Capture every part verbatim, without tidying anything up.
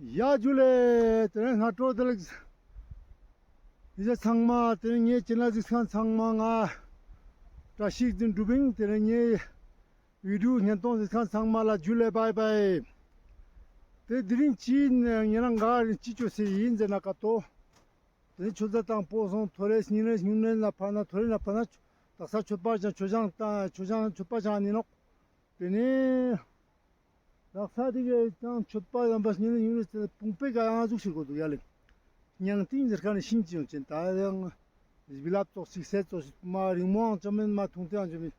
ཡ་ཇུ་ལེ། དེ་རིང་སྔ་དྲོ་བདེ་ལེགས། ཡིན་ཟེར་ཚང་མ་དེ་རིང་ངའི་ཅེ་ནལ་གཟིགས་མཁན་ཚང་མ་ང་བཀྲ་ཤིས་དང་སྒྲུབ་ཡིན། དེ་རིང་ངའི་བི་ཌིའོ་བརྙན་ཐུང་གཟིགས་མཁན་ཚང་མ་ལ་ཇུ་ལེ་བཱའི་བཱའི། དེ་དེ་རིང་ཅི་ཡིན་ངེད་རང་ག་རིང་ཅི་ཅོས་སེ་ཡིན་ཟེར་ན་ཀ་ཏོ། དེ་ནི་ཆུ་ཚོད་དང་པོ་སོང་ཐོ་རེ་སྙིང་རེ་སྙིང་རེ་ན་ཕ་ན་ཐོ་རེ་ན་ཕ་ན་དག་ས་མཆོད་པ་ཅང་མཆོད་ཅང་དང་མཆོད་ཅང་མཆོད་པ་ཅང་ནི་ནོག་དེ་ནི་དག་ས་དེ་གའི་ཅང་མཆོད་པ་ཡང་བ་སྙིང་རེ་སྙིང་རེ་དེ་ཕུང་པོའི་ག་ཡང་ཟུག་ཞིག་གོ་འདུག་ཡ་ལེ། ཉང་ཏིང་ཟེར་ཁ་ནི་ཤིང་ཅི་ཡོང་ཅན་ད་ཡང་བི་ལབ་ཙོག་ཞིག་སེ་ཙོག་ཞིག་མ་རིང་མོའང་ཅང་མེད་མ་ཐུང་ཏེའང་ཅང་མེད།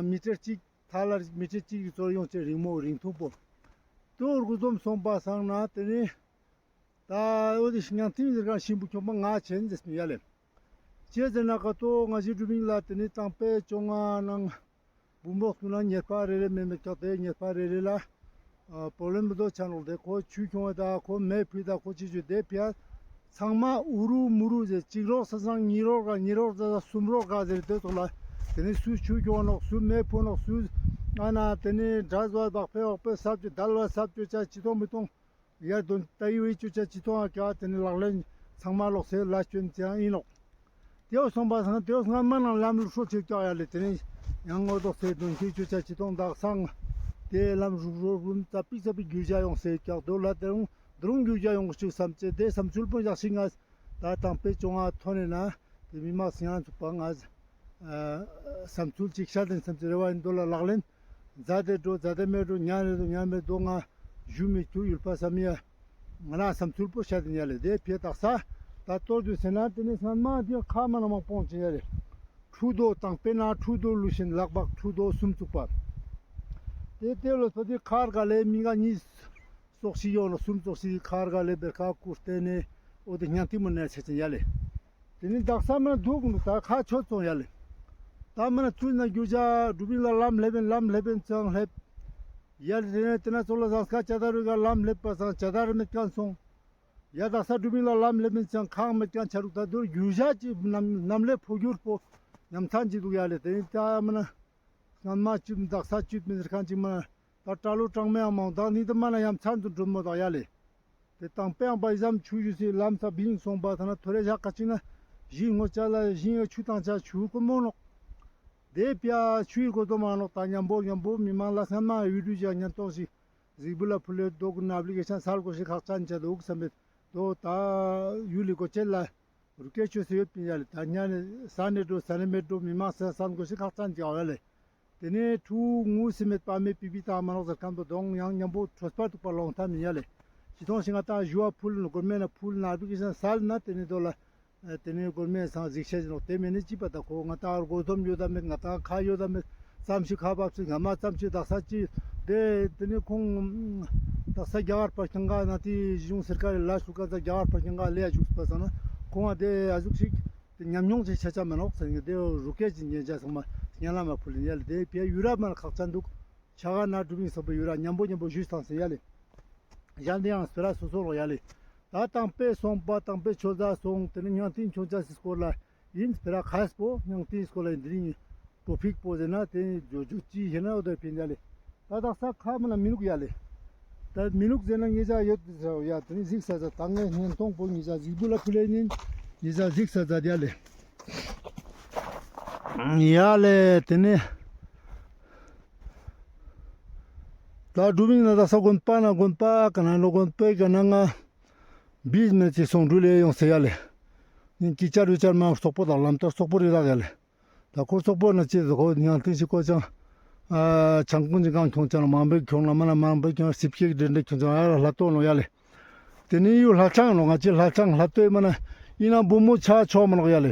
མི་ཊར་གཅིག་ཐ་ལ་མི་ཊར་གཅིག་གི་ཙོག་ཡོང་ཅན་རིང་མོ་རིང་ཐུང་པོ། དོ་རུ་ཀུ་དོམ་སོང་པ་སང་ན་དེ་ནི། ད་འོ་དེ་ཤིང་ཉང་ཏིང་ཟེར་གང་ཤིང་བུ་ཁྱོང་པ་ང་ཆེན་ཟེར་སྨི་ཡ་ལེ། ཅི་ཟེར་ན་ཀ་ཏོ་ང་ཞི་སྒྲུབ་ཡིན་ལ་དེ་ནི་དང་པོའི་བཅོ་ལྔ་ནང་བུ་མོ་སྐུ་ན་ཉེར་པ་རེ་རེ་མེད་མེད་ཀྱག་དེ་ཉེར་པ་རེ་རེ་ལ་པོ་ལེན་བུ་དོ་ཆ་ནོག་དེ་ཁོ་ཆུ་ཁྱོང་བ་ད་ཁོ་མེ་ཕུད་ད་ཁོ་ཅི་ཅུ་དེ་ཕི་ཡ་ཚང་མ་ཨུ་རུ་མུ་རུ་ཟེར་གཅིག་རོགས་ས་སང་གཉིས་རོགས་ག་གཉིས་རོགས་ཟ་ས་གསུམ་རོགས་ག་ཟེར་དེ་ཐོག་ལ་དེ་ནི་སུ་ཆུ་ཁྱོང་ནོག་སུ་མེ་ཕུ་ནོག་སུ་ཨ་ན་དེ་ནི་འདྲ་བཟོ་བ་བག་ཕེ་བག་ཕེ་ས་བཅུ་དལ་བ་ས་བཅུ་ཆ་ཅི་ཐོང་མི་ཐོང་། ཡར་དོན་ཏ་ཡི་བའི་ཅུ་ཆ་ཅི་ཐོང་ཨ་ཀ་དེ་ནི་ལག་ལེན་ཚང་མ་ལོག་སེ་ལ་སྐྱོན་ཅང་ཡིན་ནོག་དེའོ་སོང་པ་སང་དེའོ་སྔ་མ་ནང་ལམ་ལུགས་སྲོལ་ཆེ་ཀྱག་ཡ་ལེ། དེ་ནི་ཡང་ངོ་ཏོག་སེ་དོན་ཤེས་ཅུ་ཆ་ཅི་ཐོང་དག་སང་དེ་ལམ་རུག་རུག་རུམ་ཙ་པིག་ཙ་པིག་རྒྱུ་ཆ་ཡོང་སེ་ཀྱག་དོ་ལ་དེ་རུང་དེ་རུང་རྒྱུ་ཆ་ཡོང་ཅུག་བསམ་ཅེ་དེ་བསམ་ཚུལ་པོ་ཡག་ཤིག་ང་ད་དང་པོའི་བཅོ་ལྔ་ཐོན་ནས་ན་དེ་མི་མང་སྙན་ཚུགས་པ་ང་བསམ་ཚུལ་ཅིག་ཤར་དེ་བསམ་ཚུལ་རེ་བ་ཡིན་དོ་ལ་ལག་ལེན། མཛའ་དེ་འགྲོ་མཛའ་དེ་མེད་འགྲོ་ཉན་རེ་འདུག་ཉན་མེད་འདུག་ང་ཞུ་མི་ཐུ་ཡུལ་པ་བསམ་ཡ། ང་རང་བསམ་ཚུལ་པོ་ཤ་དེ་ཉལ་ལེ་དེ་ཕེ་དག་ས་ད་གཏོར་དུས་ཟེར་ན་དེ་ནི་སྔན་མ་དེ་ཁ་མ་ན་མ་སྤོང་ཅེ་ཡ་ལེ། ཁྲུ་དོ་དང་པེ་ན་ཁྲུ་དོ་ལུ་ཤིན་ལག་པག་ཁྲུ་དོ་གསུམ་བཙུགས་པ། དེ་དེ་ལོ་སོ་དེ་ཁར་ག་ལེ་མི་ག་གཉིས་ཙོགས་ཤིག་ཡོང་ལ་གསུམ་ཙོགས་ཤིག་ཁར་ག་ལེ་བེར་ཁ་ཁུར་ཏེ་ནེ་འོ་དེ་ཉང་ཏིང་མོ་ནེ་ཆ་ཅེ་ཡ་ལེ། དེ་ནི་དག་ས་མ་འདུག་ནུ་ད་ཁ་ཆོད་སོང་ཡ་ལེ། ད་མ་ན་ཚུལ་ན་རྒྱུ་ཆ་སྒྲུབ་ཡིན་ལ་ལམ་སླེབས་ཡིན་ལམ་སླེབས་ཡིན་ཚང་སླེབས། ཡ་ལེ་དེ་ནི་དེ་ན་ཚོ་ལ་ཟངས་ཁ་ཅ་ད་རུ་ག་ལམ་སླེབས་པ་སང་ཅ་ད་རུ་མེད་ཀྱང་སོང་། ཡ་དག་ས་སྒྲུབ་ཡིན་ལ་ལམ་སླེབས་ཡིན་ཚང་ཁང་མེད་ཀྱང་ཆ་རུག་ད་དུར་རྒྱུ་ཆ་ཅི་ནམ་ནམ་ལེ་ཕོ་རྒྱུར་པོ་ཉམ་ཐང་ཅི་འདུག་ཡ་ལེ། དེ་ནི་ད་མ་ན་སྔན་མ་ཅི་དག་ས་ཅི་མི་ཟེར་ཁན་ཅི་མ་ན། ད་སྐྲ་ལོ་གྲངས་མེད་ཡང་མང་དག་ནི་དུ་མ་ན་ཡ་མཚན་དུ་འགྲོ་མོ་དག་ཡ་ལེ། དེ་དང་པེ་ཡང་པ་ཡི་ཟམ་ཆུ་ཞུ་སི་ལམ་ས་བིང་སོང་པ་ཐ་ན་ཐོ་རེ་ཞག་ཁ་ཅིག་ན་ཞིང་ངོ་ཅ་ལ་ཞིང་ཡ་ཆུ་དང་ཆ་ཆུ་ཀོ་མོ་ནོག་དེ་པ་ཆུ་ཡི་ཀོ་དོ་མ་ནོག་ད་ཉམ་པོ་ཉམ་པོ་མི་མང་ལ་སྔན་མ་ཡུ་ཏུབ་ཅ་ཉན་ཏོང་ཞིག་གཟིགས་འབུལ་ལ་ཕུལ་ལེ་དོ་གུ་ན་ཨབ་ལི་ཀེ་ཤན་སལ་གོ་ཞིག་ཁག་ཅན་ཆ་དོ་གུ་སམ་པེ་དོ་ད་ཡུལ་ལི་གོ་ཅེ་ལ། རུ་སྐད་ཆོས་སེ་ཡོད་པིན་ཡ་ལེ། ད་ཉ་ནི་ས་ནེ་འགྲོ་ས་ནེ་མེད་འགྲོ་མི་མང་ས་སན་གོ་ཤི་ཁག་ཅན་ཅིག་ཡ་ལེ། དེ་ནེ་ཕྲུ་གུ་ངུ་སི་མེད་པ་མེད་པི་པི་ཏང་མ་ནོག་ཟེར་ཁན་པོ་གདོང་ཡང་ཉམ་པོ་ཁྲོས་པ་ཐུག་པ་ལོང་ཐ་མི་ཡ་ལེ། ཅི་ཐོང་ཞིག་ང་ཏང་ཞུ་བ་ཕུལ་ནོ་གོར་མེན་ན་ཕུལ་ན་ཨབ་ལི་ཀེ་ཤན་སལ་ན་དེ་ནེ་དོ་ལ། དེ་ནེ་གོར་མེན་སང་གཟིགས་ཤེས་ནོག་དེ་མེན་ནི་ཅི་པ་ད་ཁོ་ང་ཏང་གོ་དོམ་ཡོད་ད་མེད་ང་ཏང་ཁ་ཡོད་ད་མེད། ཙམ་ཞིག་ཁ་བབས་སི་ང་མ་ཙམ་ཞིག་དག་ས་ཅི་དེ་དེ་ནི་ཁོང་དག་ས་རྒྱ་གར་པ་ཁྱང་ག་ན་དེ་གཞུང་སེར་ཀ་རེ་ལ་ཤུ་ཀ་ས་རྒྱ་གར་པ་ཁྱང་ག་ལེ་ཡ་བཞུགས་པ་སང་ན་ཁོང་ང་དེ་ཨ་ཟུག་ཞིག་དེ་ཉམས་མྱོང་ཅིག་ཆ་ཆ་མ་ནོག་ཟེར་ནི་དེ་རུ་སྐད་ཅིག་ཉན་ཆ་ཚང་མ་སྙན་ལ་མ་ཕུལ་ཡ་ལེ། དེ་པའི་ཡུ་ར་མ་ན་ཁག་ཅན་འདུག་ཆ་ག་ན་གྲུབ་ཡིན་སོགས་པའི་ཡུ་ར་ཉམ་པོ་ཉམ་པོ་ཞུས་ཐང་ཟེར་ཡ་ལེ། གཞན་དེ་ཡང་སྤེ་ར་སོ་སོ་རོགས་ཡ་ལེ། ད་དང་པེ་སོང་པ་དང་པེ་ཆོས་ཟ་སོང་དེ་ནི་ཉང་ཏིང་ཁྱོང་ཆ་སི་སྐོར་ལ། ཡིན་སྤེ་ར་ཁ་སྤོ་ཉང་ཏིང་སྐོར་ལ་ཡིན་དེ་རིང་ཊོ་པིག་པོ་ཟེར་ན་དེ་ནི་ཇོ་ཇོ་ཅི་ཟེར་ན་འོ་དེ་ཕིན་ཡ་ལེ། ད་དག་ས་ཁ་མ་ན་མི་ནུག་ཡ་ལེ། ད་མི་ནུག་ཟེར་ན་ངེ་ཅག་ཡོད་ཟེར་ཡ་དེ་ནི་གཟིགས་ས་ཟ་ད་ངས་བརྙན་ཐུང་པོ་ངེ་ཅག་གཟིགས་འབུལ་ལ་ཕུལ་ལེ་ཡིན། ངེ་ཅག་གཟིགས་ས་ཟ་དེ་ཡ་ལེ། ཡ་ལེ་དེ་ནི། ད་གྲུབ་ཡིན་ན་དག་ས་དགོན་པ་ན་དགོན་པ་ག་ན་ནོ་དགོན་པའི་ག་ན་ང་བིས་མེད་ཅིག་སོང་འགྲུལ་ལེ་ཡོང་སེ་ཡ་ལེ། ཡིན་ཀི་ཅར་རུ་ཅར་མ་སོག་པོ་དང་ལམ་ལྟར་སོག་པོ་རི་རག་ཡ་ལེ། ད་ཁོ་སོག་པོ་ན་ཅི་ཟེར་ཁོ་ཉང་ཏིང་ཞིག་ཁོ་ཅང་ཨ་ཆང་ཀུན་ཅིག་གང་ཁྱོང་ཅང་མང་པོའི་ཁྱོང་ལ་མ་ན་མང་པོའི་ཁྱོང་སིབ་ཁེག་འདྲེ་འདྲེ་ཁྱོང་ཅང་ཨ་ལ་ལྷ་ཏོ་ནོ་ཡ་ལེ། དེ་ནི་ཡུ་ལྷ་ཆང་ནོ་ང་ཅི་ལྷ་ཆང་ལྷ་ཏོའི་མ་ན་ཡིན་ན་བུ་མོ་ཆ་ཆོག་མ་ནོག་ཡ་ལེ།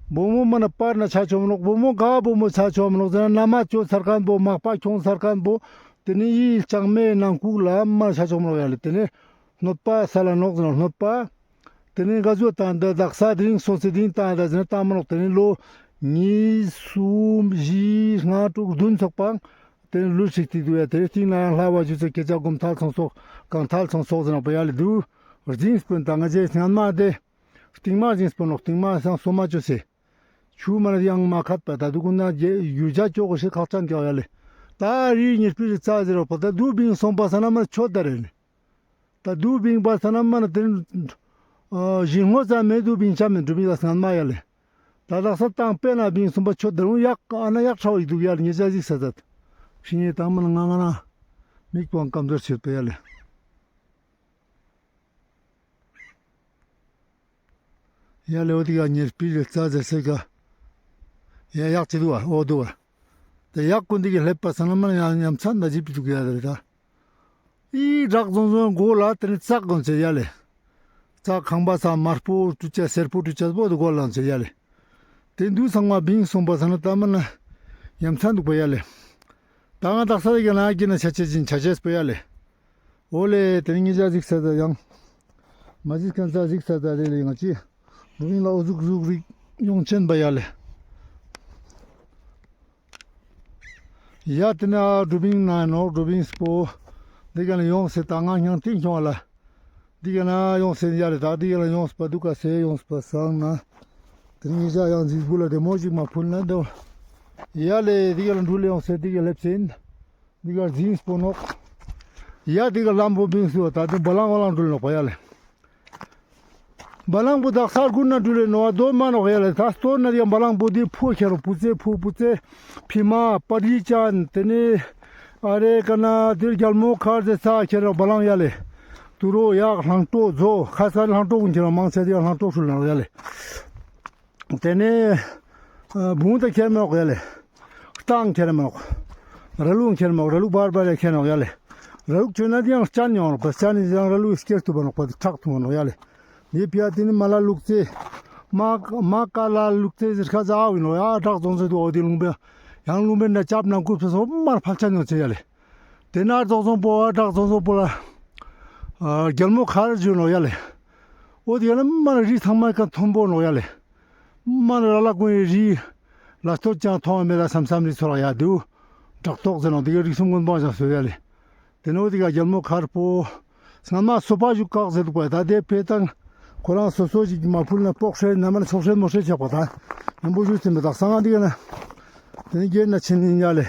བུ་མོ་མ་ན་པར་ན་ཆ་ཆོག་མ་ནོག་བུ་མོ་ག་བུ་མོ་ཆ་ཆོག་མ་ནོག་ཟེར་ན་ན་མ་ཅོ་ཚར་ཁན་བོ་མག་པ་ཁྱོང་ཚར་ཁན་བོ་དེ་ནི་ཡི་ལྕང་མའི་ནང་ཁུག་ལ་མ་ཆ་ཆོག་མ་ནོག་ཡ་ལེ། དེ་ནི་གནོད་པ་ས་ལ་ནོག་ཟེར་ན་གནོད་པ། དེ་ནི་ག་ཟུག་དང་འདི་དག་ས་དེ་རིང་སོང་སེ་དེ་རིང་བཏང་ད་ཟེར་ན་བཏང་མ་ནོག་དེ་ནི་ལོ་གཉིས་གསུམ་བཞི་ལྔ་དྲུག་བདུན་ཚོགས་པའང་དེ་ནི་ལུས་ཤིག་ཏི་དུ་ཡ་དེ་རིང་སྟིང་ན་ཡང་ལྷ་བ་ཞུ་ཚེ་སྐད་ཆ་སྒོམ་ཐལ་སོང་སོགས་གང་ཐལ་སོང་སོགས་ཟེར་ན་པ་ཡ་ལེ་དུ་རྫིང་སྤུན་དང་ང་ཅེ་སྙན་མ་དེ་སྟིང་མ་རྫིང་སྤུན་ནོག་སྟིང་མ་སང་སོ་མ་ཅོ་སེ་ཆུ་མ་ན་ཡང་མ་ཁད་པ་ད་དུ་ཀུན་ན་རྒྱུ་ཆ་ཅོ་གོ་ཤེས་ཁག་ཅན་རྒྱག་ཡ་ལེ། ད་རི་ཉེར་སྤུས་རི་རྩ་ཟེར་བ་པ་ད་དུ་བིང་སོང་པ་ས་ན་མ་ཆོད་ད་རེ་ནི། ད་དུ་བིང་པ་ས་ན་མ་ན་དེ་ཨ་ཞིང་སྔོ་ཙམ་མེད་དུ་བིང་ཆ་མེད་འགྲོ་བིང་ལ་སྔན་མ་ཡ་ལེ། ད་དག་ས་བཏང་པེ་ན་བིང་སུམ་པ་ཆོ་དེ་རུང་ཡག་ཨ་ན་ཡག་ཧྲ་བ་ཡིག་འདུག་ཡ་ལེ། ངེ་ཅ་ཟིག་ས་ད་ཤིང་ཡེ་དང་མ་ན་ང་ང་ན་མིག་པང་ཀམ་ཟོར་ཆེད་པ་ཡ་ལེ། ཡ་ལེ་འོ་དེ་ག་ཉེར་པི་རེ་རྩ་ཟེར་སེ་ག་ཡ་ཡག་ཅི་འདུག་བ་འོ་འདུག་བ། ད་ཡག་ཀུན་འདི་གི་ལེབ་པ་ས་ན་མ་ན་ཡང་ཉམས་ཚན་ད་ཇི་པི་འདུག་ཡ་ལེ་ད། ཨི་བྲག་ཟུང་ཟུང་མགོ་ལ་དེ་ནི་ཙག་གོན་ཚེ་ཡ་ལེ། ཙག་ཁང་པ་ས་དམར་པོ་ཀྲུ་ཅ་སེར་པོ་ཀྲུ་ཅ་པོ་དུ་མགོ་ལ་ཚེ་ཡ་ལེ། དེ་འདུག་ཚང་མ་བིང་སོང་པ་ས་ན་ད་མ་ན་ཡམ་ཚ་འདུག་པ་ཡ་ལེ། ད་ང་དག་ས་རེ་ག་ན་གི་ན་ཆ་ཆེ་ཅིན་ཆ་ཆེས་པ་ཡ་ལེ། འོ་ལེ་དེ་ནི་ངེ་ཅ་ཟིག་ས་ད་ཡང་མ་ཟིག་ཁན་ས་ཟིག་ས་ད་རེ་ལེ་ང་ཅི་འདུག་ཡིན་ལ་འོ་ཟུག་ཟུག་རིག་ཡོང་ཆེན་པ་ཡ་ལེ། ཡ་དེ་ན་ཨ་ཀྲུ་བིང་ན་ནོག་ཀྲུ་བིང་སྤོ། འདི་ག་ན་ཡོང་སེ་ད་ང་ཉང་ཏིང་ཁྱོང་ལ། འདི་ག་ན་ཡོང་སེ་ཡ་ལེ་ད་འདི་ག་ན་ཡོང་སྤ་འདུག་ག་སེ་ཡོང་སྤ་སང་ན། དེ་ནི་ཡ་ཡང་ཟིག་བུ་ལ་དེ་མོ་ཞིག་མ་ཕུལ་ན་འདོ། ཡ་ལེ་འདི་ག་ན་འགྲུལ་ལེ་ཡོང་སེ་འདི་ག་ལེབ་སེ་ཡིན། འདི་ག་ཟིང་སྤོ་ནོག་ཡ་འདི་ག་ལམ་བོ་བིང་སུ་ད་དེ་བ་ལང་བ་ལང་འགྲུལ་ནོག་པ་ཡ་ལེ། བ་ལང་པོ་དག་ས་དགུན་ན་འགྲུལ་ལེ་ནོ་བ་དོ་མ་ནོག་ཡ་ལེ། ད་སྟོད་ན་ཡང་བ་ལང་པོ་དེ་ཕུ་ཁྱེར་རོ་བུ་ཙེ་ཕུ་བུ་ཙེ་ཕི་མ་པ་རི་ཅན་དེ་ནི་ཨ་རེ་ཀ་ན་དེ་རྒྱལ་མོ་མཁར་ཟེར་ས་ཁྱེར་རོ་བ་ལང་ཡ་ལེ། དུ་རོ་ཡག་ལྷང་ཏོ་ཛོ་ཁ་ས་ལྷང་ཏོ་ཀུན་ཁྱེར་རོ་མང་ཚེ་དེ་ཡང་ལྷང་ཏོ་ཧྲུལ་ནོག་ཡ་ལེ། དེ་ནས་ཨ་བུང་ད་ཁྱེར་མ་ནོག་ཡ་ལེ། རྟང་ཁྱེར་མ་ནོག་ར་ལུག་ཁྱེར་མ་ནོག་ར་ལུག་བར་བར་ཡ་ཁྱེར་ནོག་ཡ་ལེ། ར་ལུག་ཆོད་ན་དེ་ཡང་སྤྱན་ཡོང་ནོག་པ་སྤྱན་ནི་ཡང་ར་ལུག་སྐྱེར་ཐུབ་པ་ནོག་པ་དེ་ཁྲག་ཐུབ་པ་ནོག་ཡ་ལེ། ཡེ་ཕི་ཡ་དེ་ནི་མ་ལ་ལུག་རྩེ། མ་མ་ཀ་ལ་ལུག་རྩེ་ཟེར་ཁ་ཟ་བ་ཡིན་ནོག་ཡ་བྲག་རྫོང་ཟེར་དུ་འོ་དེ་ལུང་པའི་ཡང་ལུང་པའི་ན་ཅབ་ན་ཀུ་ཕེ་སོ་མར་ཕལ་ཆ་ཉོ་ཆེ་ཡ་ལེ། དེ་ན་རྫོགས་བཟང་པོ་ཨ་བྲག་རྫོགས་བཟང་པོ་ལ་ཨ་རྒྱལ་མོ་མཁར་བརྗོད་ནོག་ཡ་ལེ། འོ་དེ་ཡ་ལེ་མ་ན་རི་ཚང་མ་ཀ་མཐོན་པོ་ནོག་ཡ་ལེ། མ་ན་ར་ལ་ཀུན་རི་ལ་སྟོད་ཅང་མཐོང་བ་མེད་ད་སམ་སམ་རི་ཚོ་ར་ཡ་དུ་བྲག་ཐོག་ཟེར་ནོག་དེ་ག་རིགས་གསུམ་མངོན་པ་ཅང་སོ་ཡ་ལེ། དེ་ནོ་དེ་ག་རྒྱལ་མོ་མཁར་པོ་སྔ་མ་སོ་པ་ཞུ་ཀག་ཟེར་དུག་པ་ད་དེ་ཕེ་ཏང་ཁོ་རང་སོ་སོ་ཞིག་མ་ཕུལ་ན་པོག་ཧྲེ་ན་མ་ན་ཚོགས་ཧྲེ་མོ་ཧྲེ་ཆགས་པ་ད་ཉམ་པོ་ཞུ་ཚེ་མེད་ད་སང་ང་དེ་ག་ན་དེ་ནི་རྒྱལ་ན་ཆེན་ཡིན་ཡ་ལེ།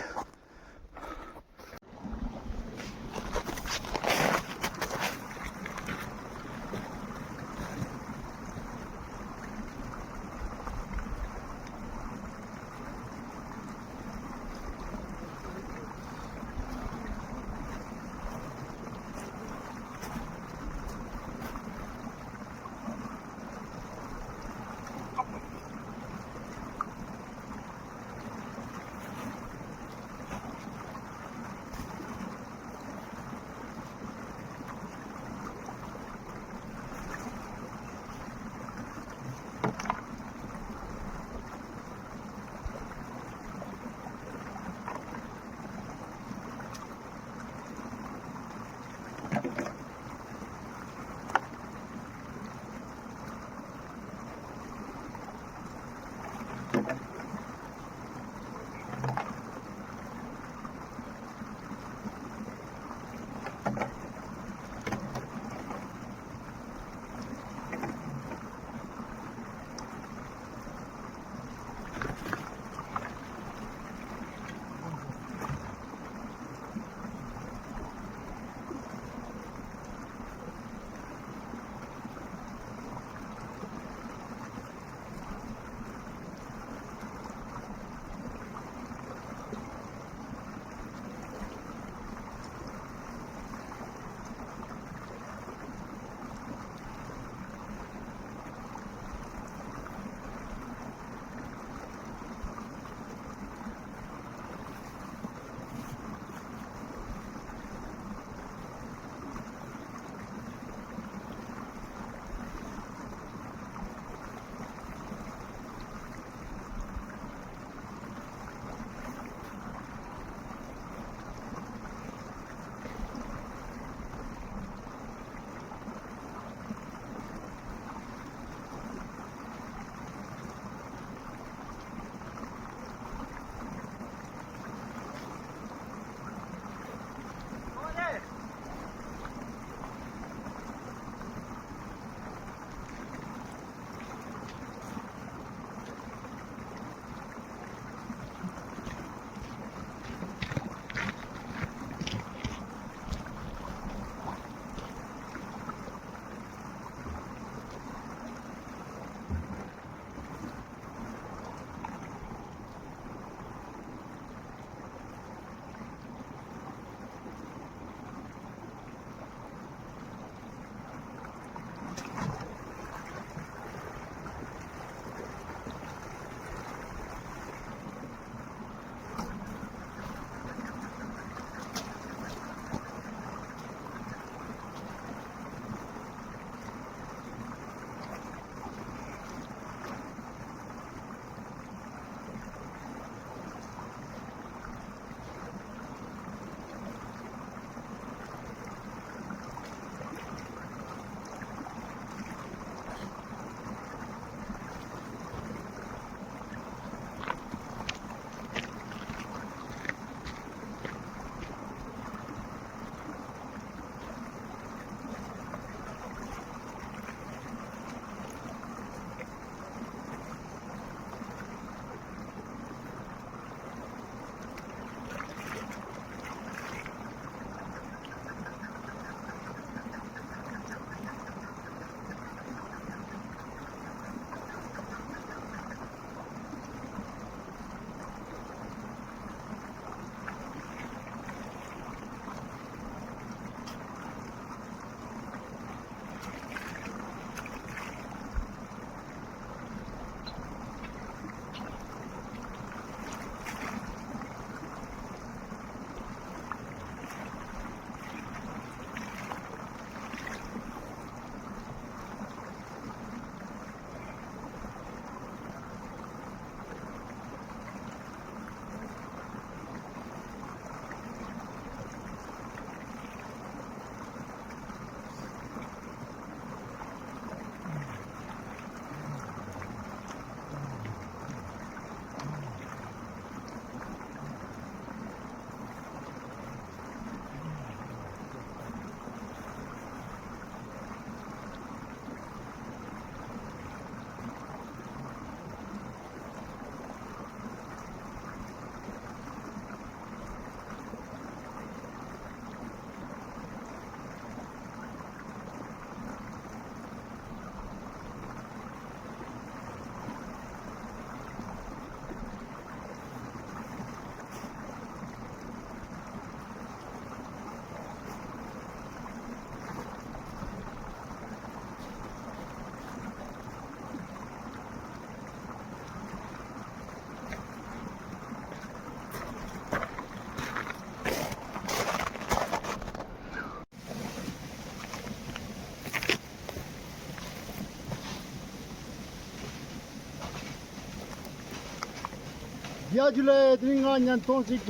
ཡ་ཇུ་ལེ། དེ་རིང་ང་བརྙན་ཐུང་ཞིག་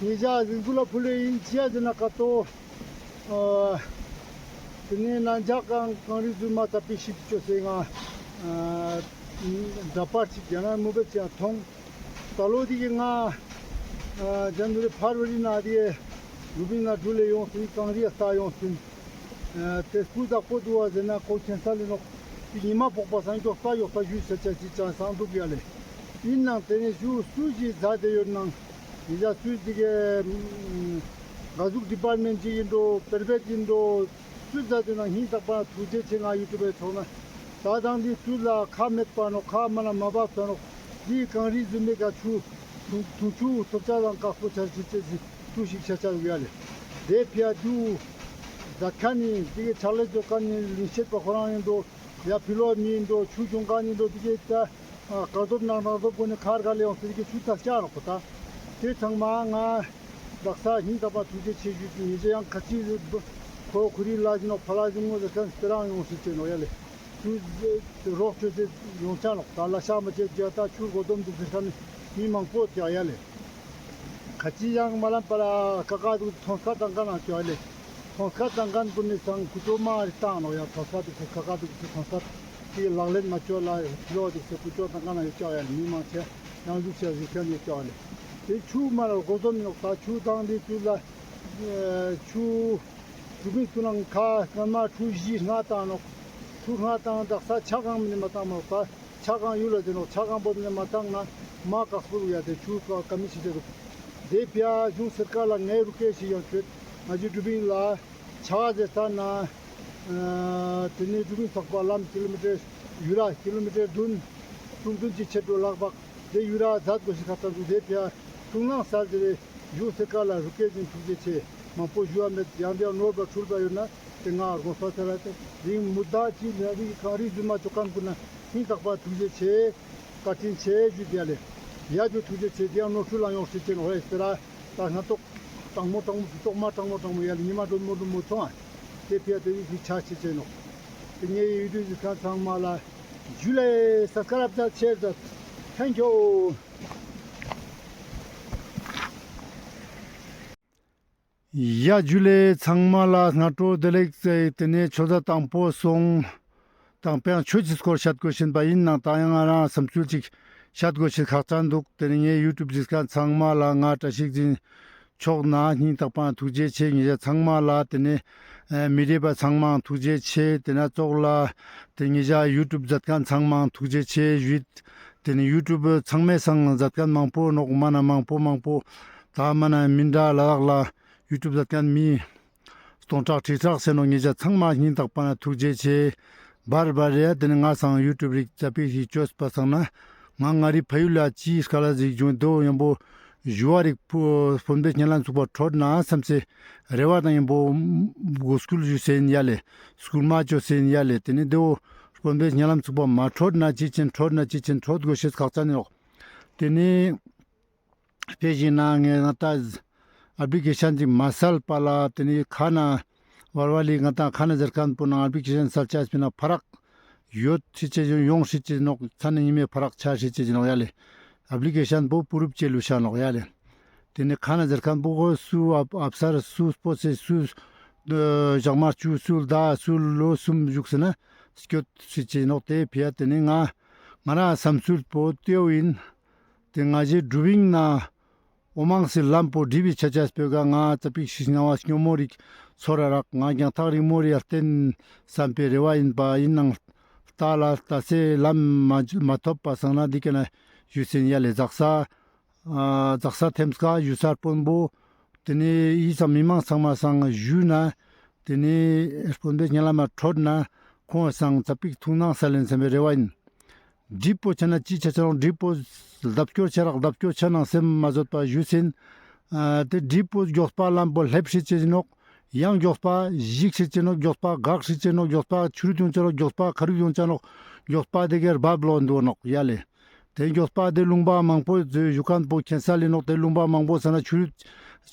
ཉེ་ཞ་གཟིགས་འབུལ་ལ་ཕུལ་ལེ་ཡིན། ཅི་ཡ་ཟེར་ན་ཀ་ཏོ། ཨ་དེ་ནས་ན་འཇག་གང་གངས་རི་རྫུན་མ་ཙ་པིག་ཞིག་བཅོས་སེ་ང་ཨ་འདྲ་པར་ཞིག་རྒྱ་ནག་མུ་བེད་ཅིག་མཐོང་། ད་ལོ་དེ་གི་ང་ཨ་ཇན་ཝ་རི་ཕར་ཝ་རི་ན་དེ་རུ་བིན་ན་འགྲུལ་ལེ་ཡོང་སེ་གངས་རི་ཡ་ལྟ་ཡོང་སེ། ཨ་དེ་སྐུ་དག་པོ་འདུག་བ་ཟེར་ན་ཁོ་ཁྱེད་ས་ལེ་ནོག། དེ་ཉི་མ་ཕོག་པ་སང་མགྱོགས་པ་མགྱོགས་པ་ཞུས་ཟེར་ཆ་ཅིག་ཅང་སང་འདུག་ཡ་ལེ། ཡིན་ནང་དེ་ནས་ཞུ་སུ་ཞིག་མཛད་དེ་ཡོད་ནང་ཡིན་ཡ། སུ་ཞིག་གི་ཨ་ག་ཟུག་ཌི་པར་མེན་ཊ་ཅིག་ཡིན་འགྲོ། པེར་བེད་ཡིན་འགྲོ། སུ་མཛད་དེ་ནང་སྙིང་ཐག་པ་ཐུགས་རྗེ་ཆེ། ང་ཡུ་ཊུབ་པའི་ཚོགས་ན་ད་དང་དེ་སུ་ལ་ཁ་མེད་པ་ནོག། ཁ་མ་ན་མ་བབས་ས་ནོག། དེ་གངས་རི་རྫུན་མའི་ཀ་ཆུ་དུང་དུང་ཆུ་ཐོབ་ཆ་དང་དཀག་པོ་ཆ་ཞིག་ཅེས་ཞིག་ཏུ་ཞིག་ཆ་ཆ་ཡོད་ཡ་ལེ། དེ་ཕི་ཡ་དུ་མཛད་མཁན་ནི་དེ་གི་ཕྱག་ལས་ཅོ་མཁན་ནི་ལིང་ཤེད་པ་ཁོ་རང་ཡིན་འགྲོ། ཡ་ཕི་ལོག་མི་ཡིན་འགྲོ། ཆུ་གཞུང་མཁན་ཡིན་འགྲོ། དེ་གི་ད་ཨ་དཀའ་ཐོབ་ནང་དཀའ་ཐོབ་ཀུན་ནི་ཁར་ག་ལེ་ཡོང་སེ་དེ་གི་ཆུ་ད་སྐྱ་རོགས་པོ་ད། དེ་ཚང་མ་ང་དག་ས་སྙིང་ཐག་པ་ཐུགས་རྗེ་ཆེ་ཞུ་ཞུ་ཡིན། ཅི་ཡང་ཁ་ཅིག་ཁོ་ཁོ་རི་ལ་ཞིག་ནོག། ཕ་ལ་ཞིག་ངོ་ཟེར་མཁན་དེ་རང་ཡོང་སེ་ཅེ་ནོག་ཡ་ལེ། ཆུ་རོགས་ཆོས་ཅེས་ཡོང་ཆ་ནོག། ད་ལ་ཤ་མ་ཅེས་ཅེས་ད་ཆུ་གོ་དོམ་འདུག་ཟེར་མཁན་མི་མང་པོ་ཀྱག་ཡ་ལེ། ཁ་ཅིག་ཡང་མ་ལམ་པ་ལ་ཀ་ཀ་འདུག་ཐོང་ཁ་བཏང་མཁན་ནང་ཀྱག་ཡ་ལེ། ཐོང་ཁ་བཏང་མཁན་ཀུན་ནི་སང་ཀུ་ཅོ་མ་རི་བཏང་ནོག་ཡ། ཐོང་ཁ་འདུག་ཟེར་ཀ་ཀ་འདུག་ཟེར་ཐོང་ཁ་དེ་ལག་ལེན་མ་ཅོ་ལ་ལོ་འདུག་ཟེར་ཀུ་ཅོ་བཏང་མཁན་ནང་ཡོད་ཀྱག་ཡ་ལེ། མི་མང་ཆེ་ཡང་ཟུག་ཤ་ཟུག་ཤ་ཡོད་ཀྱག་ཡ་ལེ། དེ་ཆུ་མ་ལ་གོ་དོམ་ནོག། ད་ཆུ་བཏང་དེ་ཆུ་ལ་ཆུ་ཆུ་མིག་ཏུ་ནང་ཁ་སྔ་མ་ཆུ་བཞི་ལྔ་བཏང་ནོག། ཆུ་ལྔ་བཏང་དག་ས་ཆ་གང་མི་ནི་མ་བཏང་མ་རོགས་པ། ཆ་གང་ཡུལ་ལ་ཟེར་ནོག། ཆ་གང་པོ་ནི་མ་བཏང་ན་མ་ཀག་སྤུར་ཡ་དེ་ཆུ་ཀ་ཀ་མི་ཤི་ཆེ་འདུག། དེ་ཕི་ཡ་གཞུང་སར་ཀར་ལ་ངའི་རུ་སྐད་ཞིག་ཡང་བཅོས། ང་ཅི་ཀྲུ་བིན་ལ་ཆ་ག་ཟེར་ས་ན་ཨ་དེ་ནས་ཀྲུ་བིན་ཚོགས་པ་ལམ་ཀི་ལོ་མི་ཊར་ཡུ་ར་ཀི་ལོ་མི་ཊར་བདུན་གསུམ་བདུན་ཅིག་ཆེད་དུ་ལག་པག་དེ་ཡུ་ར་མཛད་དགོས་ཤིག་ཁ་ཐག་འདུག། དེ་ཕི་ཡ་ཐུགས་སྣང་སལ་ཏེ་རེ་གཞུང་སར་ཀར་ལ་རུ་སྐད་ཅིག་ཐུགས་རྗེ་ཆེ། མང་པོ་ཞུ་བ་མེད། ཡང་དེ་ཡང་ནོར་བ་འཁྲུལ་བ་ཡོད་ན་དེ་ང་དགོངས་པ་སལ་ཏེ་རིང་མུ་ད་ཅི་ལ་རིག་གངས་རི་རྫུན་མ་ཅོ་མཁན་ཀུན་ན་སྙིང་ཐག་པ་ཐུགས་རྗེ་ཆེ། བཀའ་དྲིན་ཆེ་ཞུ་དེ་ཡ་ལེ། ཡ་ཇུ་ཐུགས་རྗེ་ཆེ། དེ་ཡང་ནོར་འཁྲུལ་ལ་ཡོང་སྲིད་ཅེ་ནོག་ཧེ་སེ་ར། ད་སྔ་ཏོག་དྲང་མོ་དྲང་མོ་ཕི་ཏོག་མ་དྲང་མོ་དྲང་མོ་ཡ་ལེ། ཉི་མ་འགྲོ་མོ་འགྲོ་མོ་ཚོང་ཨ། དེ་ཕི་ཡ་དེ་རིག་གི་ཆ་ཆེ་ཆེ་ནོག། དེ་ངའི་ཡུ་ཊུབ་གཟིགས་མཁན་ཚང་མ་ལ་ཇུ་ལེ། སབ་སི་ཀ་རབ་ཅེས་ཆེར་ཛད། Thank you། ཡ་ཇུ་ལེ། ཚང་མ་ལ་སྔ་དྲོ་བདེ་ལེགས། དེ་ནས་ཆོས་ཟླ་དང་པོ་སོང་། དང་པོ་ཡང་ཆོས་ཀྱི་སྐོར་བཤད་དགོས་ཤེས་པ་ཡིན་ནང་ད་ཡང་ང་རང་བསམ་ཚུལ་ཅིག་བཤད་དགོས་ཤེས་ཁག་ཅན་འདུག། དེ་ནས་ངའི་ཡུ་ཊུབ་གཟིགས་མཁན་ཚང་མ་ལ་ང་བཀྲ་ཤིས་འཛིན་ཆོག་ན་སྙིང་ཐག་པ་ཐུགས་རྗེ་ཆེ། ཉེ་ཞ་ཚང་མ་ལ་དེ་ནས་མི་རིགས་པ་ཚང་མ་ཐུགས་རྗེ་ཆེ། དེ་ན་ཙོགས་ལ་དེ་ཉེ་ཞ་ཡུ་ཊུབ་མཛད་མཁན་ཚང་མ་ཐུགས་རྗེ་ཆེ་ཞུས། དེ་ནས་ཡུ་ཊུབ་ཚང་མའི་སང་མཛད་མཁན་མང་པོ་ནོག། མ་ན་མང་པོ་མང་པོ་ད་མ་ན་མི་འདྲ་ལ་དྭགས་ལ་ཡུ་ཊུབ་མཛད་མཁན་མི་སྟོང་ཕྲག་ཁྲི་ཕྲག་ཟེར་ནོག། ཉེ་ཞ་ཚང་མ་སྙིང་ཐག་པ་ན་ཐུགས་རྗེ་ཆེ། བར་བར་རེ་དེ་ནས་ང་སང་ཡུ་ཊུབ་རིག་ཙ་པིག་ཞིག་བཅོས་པ་སང་ན་ང་ང་རི་ཕ་ཡུལ་ལ་ཅི་སྐལ་ལ་ཟིག་བྱུང་དོ་ཡང་པོ་ཞུ་བ་རིག་པོ་དཔོན་པོའི་སྙན་ལམ་ཚུགས་པ་འཕྲོད་ན་བསམ་སེ་རེ་བ་དང་ཡང་པོ་མགོ་སྐུལ་ཞུ་སེ་ཡིན་ཡ་ལེ། སྐུལ་མ་བཅོ་སེ་ཡིན་ཡ་ལེ། དེ་ནས་དེའོ་དཔོན་པོའི་སྙན་ལམ་ཚུགས་པ་མ་འཕྲོད་ན་ཅི་ཅན་འཕྲོད་ན་ཅི་ཅན་འཕྲོད་དགོས་ཤེས་ཁག་ཅན་ཡོད། དེ་ནས་དཔེ་བཞིན་ན་ངས་ང་ད་ཨབ་ལི་ཀེ་ཤན་ཅིག་མ་སལ་པ་ལ་དེ་ནས་ཁ་ན་བར་བ་ལི་ང་ད་ཁ་ན་ཟེར་མཁན་པོ་ནང་ཨབ་ལི་ཀེ་ཤན་སལ་ཆ་སྤེ་ན་ཕ་རག་ཡོད་ཤེས་ཅེ་ཡོང་ཤེས་ཅེ་ནོག། ཚ་ནི་ཉི་མའི་ཕ་རག་ཆ་ཤེས་ཅེ་ནོག་ཡ་ལེ། ཨབ་ལི་ཀེ་ཤན་པོ་པུ་རུབ་ཅེ་ལུ་ཤ་ནོག་ཡ་ལེ། དེ་ནས་ཁ་ན་ཟེར་མཁན་པོ་གོ་སུ་ཨབ་ཨབ་སར་སུ་སྤོ་སེ་སུ་ཨ་ཞག་མ་བཅུ་སུ་ཟླ་སུ་ལོ་གསུམ་བཞུགས་སེ་ན་སྐྱོད་ཤེས་ཅེ་ནོག། དེ་ཕི་ཡ་དེ་ནས་ང་ང་རང་བསམ་ཚུལ་པོ་དེའོ་ཡིན། དེ་ང་ཞེ་དྲུ་བིང་ན་འོ་མང་སི་ལམ་པོ་འགྲིབ་བི་ཆ་ཆ་སྤེ་ག་ང་ཙ་པིག་ཤིག་སྣང་བ་སྐྱོ་མོ་རིག་ཚོར་ར་རག། ང་རྒྱང་ཐག་རིང་མོ་རི་ཡར་བརྟེན་བསམ་པའི་རེ་བ་ཡིན་པ་ཡིན་ནང་ལྟ་ལ་ལྟ་སའི་ལམ་མ་མ་ཐོབ་པ་སང་ན་འདི་ཀ་ན་ཞུ་སེན་ཡ་ལེ། ཛག་ས་ཨ་ཛག་ས་ཐེམ་སྐ་ཞུ་ས་དཔོན་པོ་དེ་ནས་ཡིད་ཙམ་མི་མང་ཚང་མ་སང་ཞུས་ན་དེ་ནས་དཔོན་པོའི་སྙན་ལམ་མ་འཕྲོད་ན་ཁོང་སང་ཙ་པིག་ཐུགས་སྣང་སལ་ལེན་བསམ་པའི་རེ་བ་ཡིན། འགྲིབ་པོ་ཆ་ན་ཅི་ཆ་ཆ་རུང་འགྲིབ་པོ་ལྡབ་སྐྱོར་ཆ་རག་ལྡབ་སྐྱོར་ཆ་ནང་སེམས་མ་བཟོད་པ་ཞུ་སེན། ཨ་དེ་འགྲིབ་པོ་མགྱོགས་པ་ལམ་པོ་སླེབ་ཤེས་ཅེ་ནོག། ཡང་མགྱོགས་པ་ཞིག་ཤེས་ཅེ་ནོག། མགྱོགས་པ་འགག་ཤེས་ཅེ་ནོག། མགྱོགས་པ་ཆུ་རུད་ཡོང་ཆ་ནོག། མགྱོགས་པ་ཁ་རུད་ཡོང་ཆ་ནོག། མགྱོགས་པ་དེ་གར་བབ་ལོ་འདུག་ནོག་ཡ་ལེ། དེ་མགྱོགས་པ་དེ་ལུང་པ་མང་པོ་ཞུ་མཁན་པོ་མཁྱེན་ས་ལེ་ནོག། དེ་ལུང་པ་མང་པོ་ས་ན་ཆུ་རུད་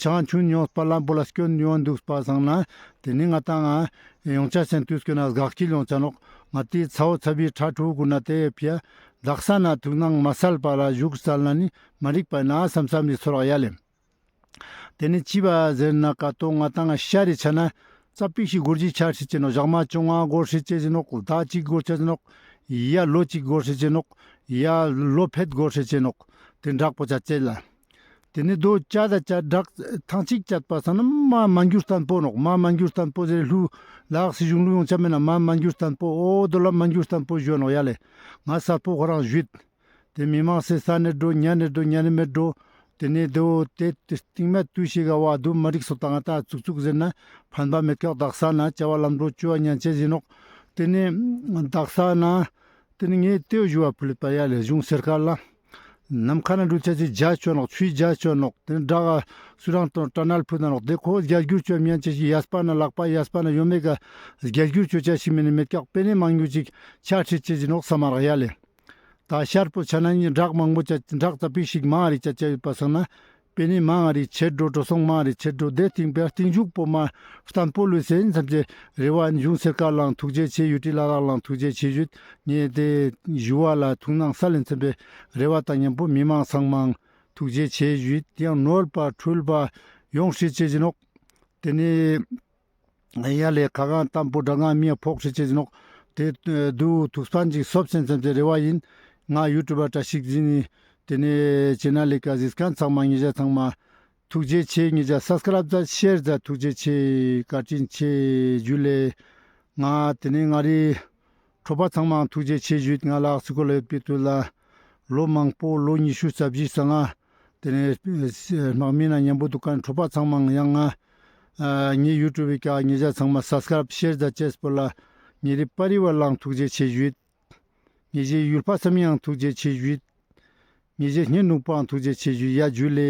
ཆང་ཆུན་ཡོང་པ་ལམ་པོ་ལ་སྐྱོན་ཡོང་འདུག་པ་སང་ན་དེ་ནི་ང་ཏང་ཡོང་ཆ་སེན་དུས་སྐྱོན་ན་འགག་སྐྱིལ་ཡོང་ཆ་ནོག། ང་ཏི་ཚ་བོ་ཚ་བི་ཁྲ་ཁྲུ་གུ་ན་དེ་ཕི་ཡ་ དག་ས་ན་ཐུགས་སྣང་མ་སལ་པ་ལ་བཞུགས་སལ་ན་ནི་མ་འགྲིག་པ་ན་བསམ་བསམ་ནི་ཚོར་བ་ཡ་ལེ། ཏེ་ནེ་ཅི་བ་ཟེར་ན་ཀ་ཏོ་ང་ཏང་ཤར་རི་ཆ་ན་ཙ་པིག་ཤིག་གོར་ཅི་ཆ་ཧྲི་ཅེ་ནོག། ཞག་མ་བཅོ་ལྔ་གོར་ཧྲི་ཅེ་ཟེར་ནོག། ཟླ་གཅིག་གོར་ཅེ་ཟེར་ནོག། ཡ་ལོ་གཅིག་གོར་ཧྲི་ཅེ་ནོག། ཡ་ལོ་ཕེད་གོར་ཧྲི་ཅེ་ནོག། ཏེ་འདྲག་པོ་ཆ་ཅེ་ལ། ཏེ་ནེ་དོ་ཅ་ད་ཅ་འདྲག་ཐང་ཅིག་ཅད་པ་སང་ན་མ་མ་འགྱུར་བརྟན་པོ་ནོག། མ་མ་འགྱུར་བརྟན་པོ་ཟེར་ལྷུ་ལག་སི་གཞུང་ལུ་ཡོང་ཆ་མེད་ན་མ་མ་འགྱུར་བརྟན་པོ་འོ་དོ་ལ་མ་འགྱུར་བརྟན་པོ་ཞུ་ནོག་ཡ་ལེ། ང་སལ་པོ་ཁོ་རང་ཞུས། ཏེ་མི་མང་སེ་ས་ནེ་འགྲོ་ཉ་ནེ་འགྲོ་ཉ་ནེ་མེད་འགྲོ། ཏེ་ནེ་དོ་ཏེ་སྟིང་མ་དུས་ཤིག་ག་བ་དུ་མ་རིག་སོ་ཏང་ང་ཏང་ཙུག་ཙུག་ཟེར་ན་ཕན་པ་མེད་ཀྱག། དག་ས་ན་བྱ་བ་ལམ་འགྲོ་བཅུ་བ་ཉན་ཅེ་ཟེར་ནོག། ཏེ་ནེ་དག་ས་ན་ཏེ་ནེ་ངས་ཏེའོ་ཞུ་བ་ཕུལ་པ་ཡ་ལེ་གཞུང་སེར་ཁ་ལ། ནམ་མཁའ་ན་འགྲུལ་ཆ་ཅེ་རྒྱ་ཆོ་ནོག། ཆུའི་རྒྱ་ཆོ་ནོག། ཏེ་ནེ་བྲག་ག་སུ་རང་དང་ཏ་ནལ་ཕུ་ན་ནོག། ཏེ་ཁོ་རྒྱ་སྒྱུར་ཆོ་མི་ཡན་ཆེ་ཞིག་ཡས་པ་ན་ལག་པ་ཡས་པ་ན་ཡོད་མེད་ག་རྒྱ་སྒྱུར་ཆོ་ཆ་ཞིག་མེད་ནི་མེད་ཀྱག། པེ་ནེ་མང་ཉུ་ཅིག་ཆ་ཁྲིད་ཅེ་ཟེར་ནོག་ས་མ་རག་ཡ་ལེ། ད་ཤར་པོ་ཆ་ན་ནི་བྲག་མང་པོ་ཆ་བྲག་ཙ་པིག་ཞིག་མང་རི་ཆ་ཆ་ཡོད་པ་སང་ན། པེ་ནེ་མང་རི་ཆེད་འགྲོ་འགྲོ་སོང་མང་རི་ཆེད་འགྲོ་དེ་སྟིང་པའི་སྟིང་མཇུག་པོ་མ་བརྟན་པོ་ལུས་སེ་ཡིན་བསམ་ཅེ་རེ་བ་གཞུང་སེར་ཁ་ལའང་ཐུགས་རྗེ་ཆེ་ཡུ་ཊི་ལ་དྭགས་ལའང་ཐུགས་རྗེ་ཆེ་ཞུས། ངས་དེ་ཞུ་བ་ལ་ཐུགས་སྣང་སལ་ཡིན་བསམ་པའི་རེ་བ་དང་མཉམ་པོ་མི་མང་ཚང་མའང་ཐུགས་རྗེ་ཆེ་ཞུས། དེ་ཡང་ནོར་བ་འཁྲུལ་བ་ཡོང་སྲིད་ཅེས་ཡིན་ནོག། དེ་ནས་ཡ་ལས་ཁ་གང་ཏམ་པོ་དྲ་གང་མི་ཡ་ཕོག་ཤེས་ཅེས་ནོག། དེ་དུ་ཐུགས་ཕན་ཅིག་སོབ་སེན་སེམས་ཀྱི་རེ་བ་ཡིན། ང་ཡུ་ཊུབ་པ་བཀྲ་ཤིས་འཛིན་ནི། དེ་ནས་ཅེ་ནལ་ལི་ཀ་གཟིགས་མཁན་ཚང་མ་ཉེ་ཞ་ཚང་མ་ཐུགས་རྗེ་ཆེ། ཉེ་ཞ་སབ་སི་ཀ་རབ་ཛད་ཤེར་ཛད་ཐུགས་རྗེ་ཆེ། བཀའ་དྲིན་ཆེ་ཇུ་ལེ། ང་དེ་ནས་ང་རི་གྲོགས་པ་ཚང་མའང་ཐུགས་རྗེ་ཆེ་ཞུས། ང་ལ་སི་ཀོལ་ལ་ཡོད་པའི་དུས་ལ་ལོ་མང་པོ་ལོ་ཉི་ཤུ་རྩ་བཞི་སྔ་དེ་ནས་དམག་མི་ན་མཉམ་པོ་འདུག་མཁན་གྲོགས་པ་ཚང་མའང་ཡང་ང་ཨ་ངའི་ཡུ་ཊུབ་བི་ཀ་ཉེ་ཞ་ཚང་མ་སབ་སི་ཀ་རབ་ཤེར་ཛད་ཅེས་པོ་ལ་ངེ་རི་པ་རི་བར་ལའང་ཐུགས་རྗེ་ཆེ་ཞུས། ངེ་ཞའི་ཡུལ་པ་སམ་ཡང་ཐུགས་རྗེ་ཆེ་ཞུས། ངེ་ཞའི་ཉེ་ནུག་པའང་ཐུགས་རྗེ་ཆེ་ཞུས། ཡ་ཇུ་ལེ།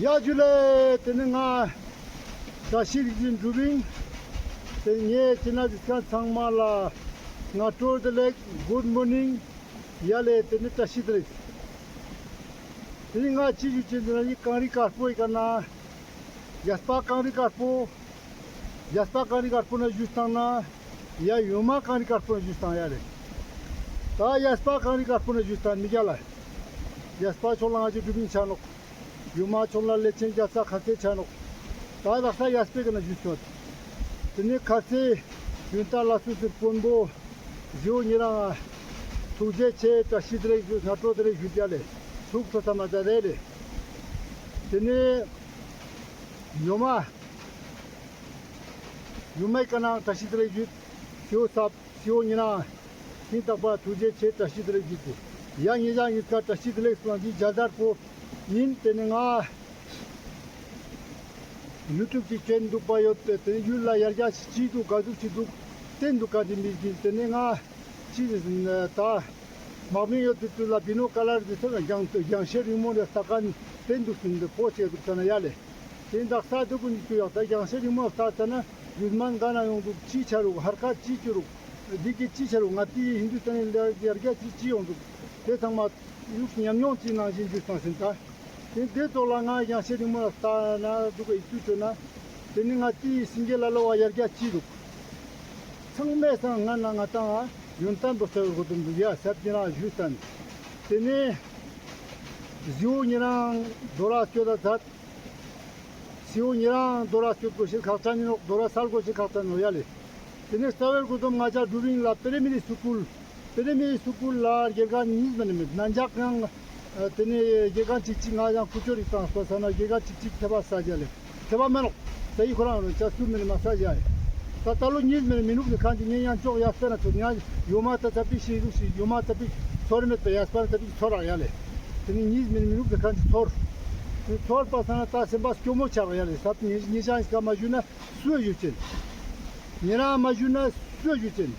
ཡ་ཇུ་ལེ། དེ་ནི་ང་བཀྲ་ཤིས་རིག་འཛིན་གྲུབ་ཨིན། དེ་ངའི་ཅེ་ནལ་གཟིགས་མཁན་ཚང་མ་ལ་སྔ་དྲོ་བདེ་ལེགས། གུཌ་མོར་ནིང་། ཡ་ལེ་དེ་ནི་བཀྲ་ཤིས་བདེ་ལེགས། དེ་ནི་ང་ཅི་ཞུ་ཅེས་ཟེར་ན་ནི་གངས་རི་དཀར་པོའི་ཀ་ན་ཡས་པ་གངས་རི་དཀར་པོ། ཡས་པ་གངས་རི་དཀར་པོ་ན་བཞུགས་སྟངས་ན། ཡ་ཡོ་མ་གངས་རི་དཀར་པོ་ན་བཞུགས་སྟངས་ཡ་ལེ། ད་ཡས་པ་གངས་རི་དཀར་པོ་ན་བཞུགས་སྟངས་མི་རྒྱལ་ལ། ཡས་པ་ཕྱོགས་ལ་ང་ཅི་གྲུབ་ཨིན་ཆ་ནོག། ཡོ་མ་ཕྱོགས་ལ་ལེ་ཆེན་རྒྱ་ཚ་ཁ་སེ་ཆ་ནོག། ད་ལག་ས་ཡས་པའི་ཀ་ན་བཞུགས་སྟངས། དེ་ནས་ཁ་སེ་ཡོན་ཏན་ལ་སུ་ཟེར་དཔོན་པོ་ཟི་འོ་ཉེ་རང་ཐུགས་རྗེ་ཆེ། བཀྲ་ཤིས་བདེ་ལེགས་ཞུ། སྔ་དྲོ་བདེ་ལེགས་ཞུ་རྒྱལ་ལེ། ཐུགས་ཁྲོ་ས་མ་ད་རེ་ལེ། དེ་ནས་ཡོ་མ། ཡོ་མའི་ཀ་ནའང་བཀྲ་ཤིས་བདེ་ལེགས་ཞུ། སི་འོ་སབ་སི་འོ་ཉེ་རང་། སྙིང་ཐག་པ་ཐུགས་རྗེ་ཆེ། བཀྲ་ཤིས་བདེ་ལེགས་ཞུ་ཏེ། ཡ་ཉེ་ཞ་ཉེ་ཀ་བཀྲ་ཤིས་བདེ་ལེགས་སོང་ཅི་རྒྱལ་དར་པོ་ཡིན། དེ་ནི་ང་ཡུ་ཊུབ་ཀྱི་ཅེན་འདུག་པ་ཡོད་དེ་དེ་ནི་ཡུལ་ལ་ཡར་རྒྱས་ཅི་འདུག་ག་ཟུག་ཅི་འདུག་བསྟན་འདུག་ག་དེ་མི་གིན། དེ་ནི་ང་ཅི་ད་དམག་མི་ཡོད་དེ་དུས་ལ་བི་ནོ་ཀ་ལར་དེ་ཚོ་རྒྱང་རྒྱང་ཤེལ་རིང་མོ་ནས་ལྟ་མཁན་བསྟན་འདུག་ཟིན་པོ་ཆེ་འདུག་ས་ན་ཡ་ལེ། དེ་འདག་ས་དུ་ཀུན་གྱི་ཡག་ད་རྒྱང་ཤེལ་རིང་མོ་ལྟ་ཙ་ན་ཡུལ་མན་ག་ན་ཡོང་འདུག་ཅི་ཆ་རུག་ཧར་ཁ་ཅི་ཅི་རུག་འདི་གི་ཅི་ཆ་རུག་ང་ཏི་ཧིན་དུ་སྟན་ལ་ཡར་རྒྱས་ཅི་ཅི་ཡོང་འདུག་དེ་ཚང་མ་ཡུག་ཉམས་མྱོང་ཅི་ནང་བཞིན་འཇུས་སྟངས་ཟིན་ད། དེ་དེ་ཐོག་ལ་ང་རྒྱང་ཤེལ་རིང་མོ་ལ་ལྟ་ན་འདུག་ག་ཡིག་ཚུལ་བཅོས་ན་དེ་ནི་ང་ཏི་སིང་གེ་ལ་ལོ་བ་ཡར་རྒྱས་ཅི་རུག་ཚང་མས་སང་ང་ན་ང་ཏང་ཡོན་ཏན་པོ་ཟེར་བའི་གོ་དུམ་འདུག་ཡ་ཟབ་ཅི་ན་ཞུས་ཙན། དེ་ནས་ཟི་འོ་ཉེ་རང་རྡོ་ར་སྐྱོད་ད་ཛད། སྤྱི་བོ་ཉེ་རང་དོ་ར་སྐྱོད་དགོས་ཤེས་ཁག་ཅན་ཡིན་ནོག། དོ་ར་སལ་དགོས་ཤེས་ཁག་ཅན་ཡིན་ནོག་ཡ་ལེ། དེ་ནས་རྩ་བའི་གོ་དོམ་ང་ཅག་དྲུབ་ཡིན་ལ་པེ་རེ་མི་རི་སུ་ཀུལ། པེ་རེ་མི་རི་སུ་ཀུལ་ལ་དགེ་རྒན་གཉིས་མ་ནི་མེད། ན་འཇག་ཡང་དེ་ནས་དགེ་རྒན་གཅིག་གཅིག་ང་ཡང་ཀུ་ཅོ་རིག་དང་སོ་ས་ན་དགེ་རྒན་གཅིག་གཅིག་ཐེ་བ་ས་ཡ་ལེ། ཐེ་བ་མེ་ནོག། ས་ཡི་ཁོ་རང་རུ་ཅ་སུ་མི་ནི་མ་ས་ཡ་ལེ། ད་ད་ལོ་གཉིས་མ་ནི་མི་ནུག་ནི་ཁན་གྱི་ཉེ་ཡང་ཅོག་ཡ་སྤེ་ན་ཚོ་ཉ་ཡོ་མ་ད་ཚ་པི་ཤི་རུ་ཤི་ཡོ་མ་ཚ་པི་ཚོར་མེད་པ་ཡ་སྤེ་ན་ཚ་པི་ཚོར་ར་ཡ་ལེ། དེ་ནི་གཉིས་མ་ནི་མི་ནུག་ནི་ཁན་གྱི་ཚོར། ཚོར་པ་ས་ན་ད་སེམས་པ་སྐྱོ་མོ་ཆགས་ཡ་ལེ། ས་ཉེ་ཉེ་ཞང་སྐད་མ་ཞུ་ན་སུ་ཡོད་ཅན། ཉེ་རང་མ་ཞུ་ན་སུ་ཡོད་ཅན།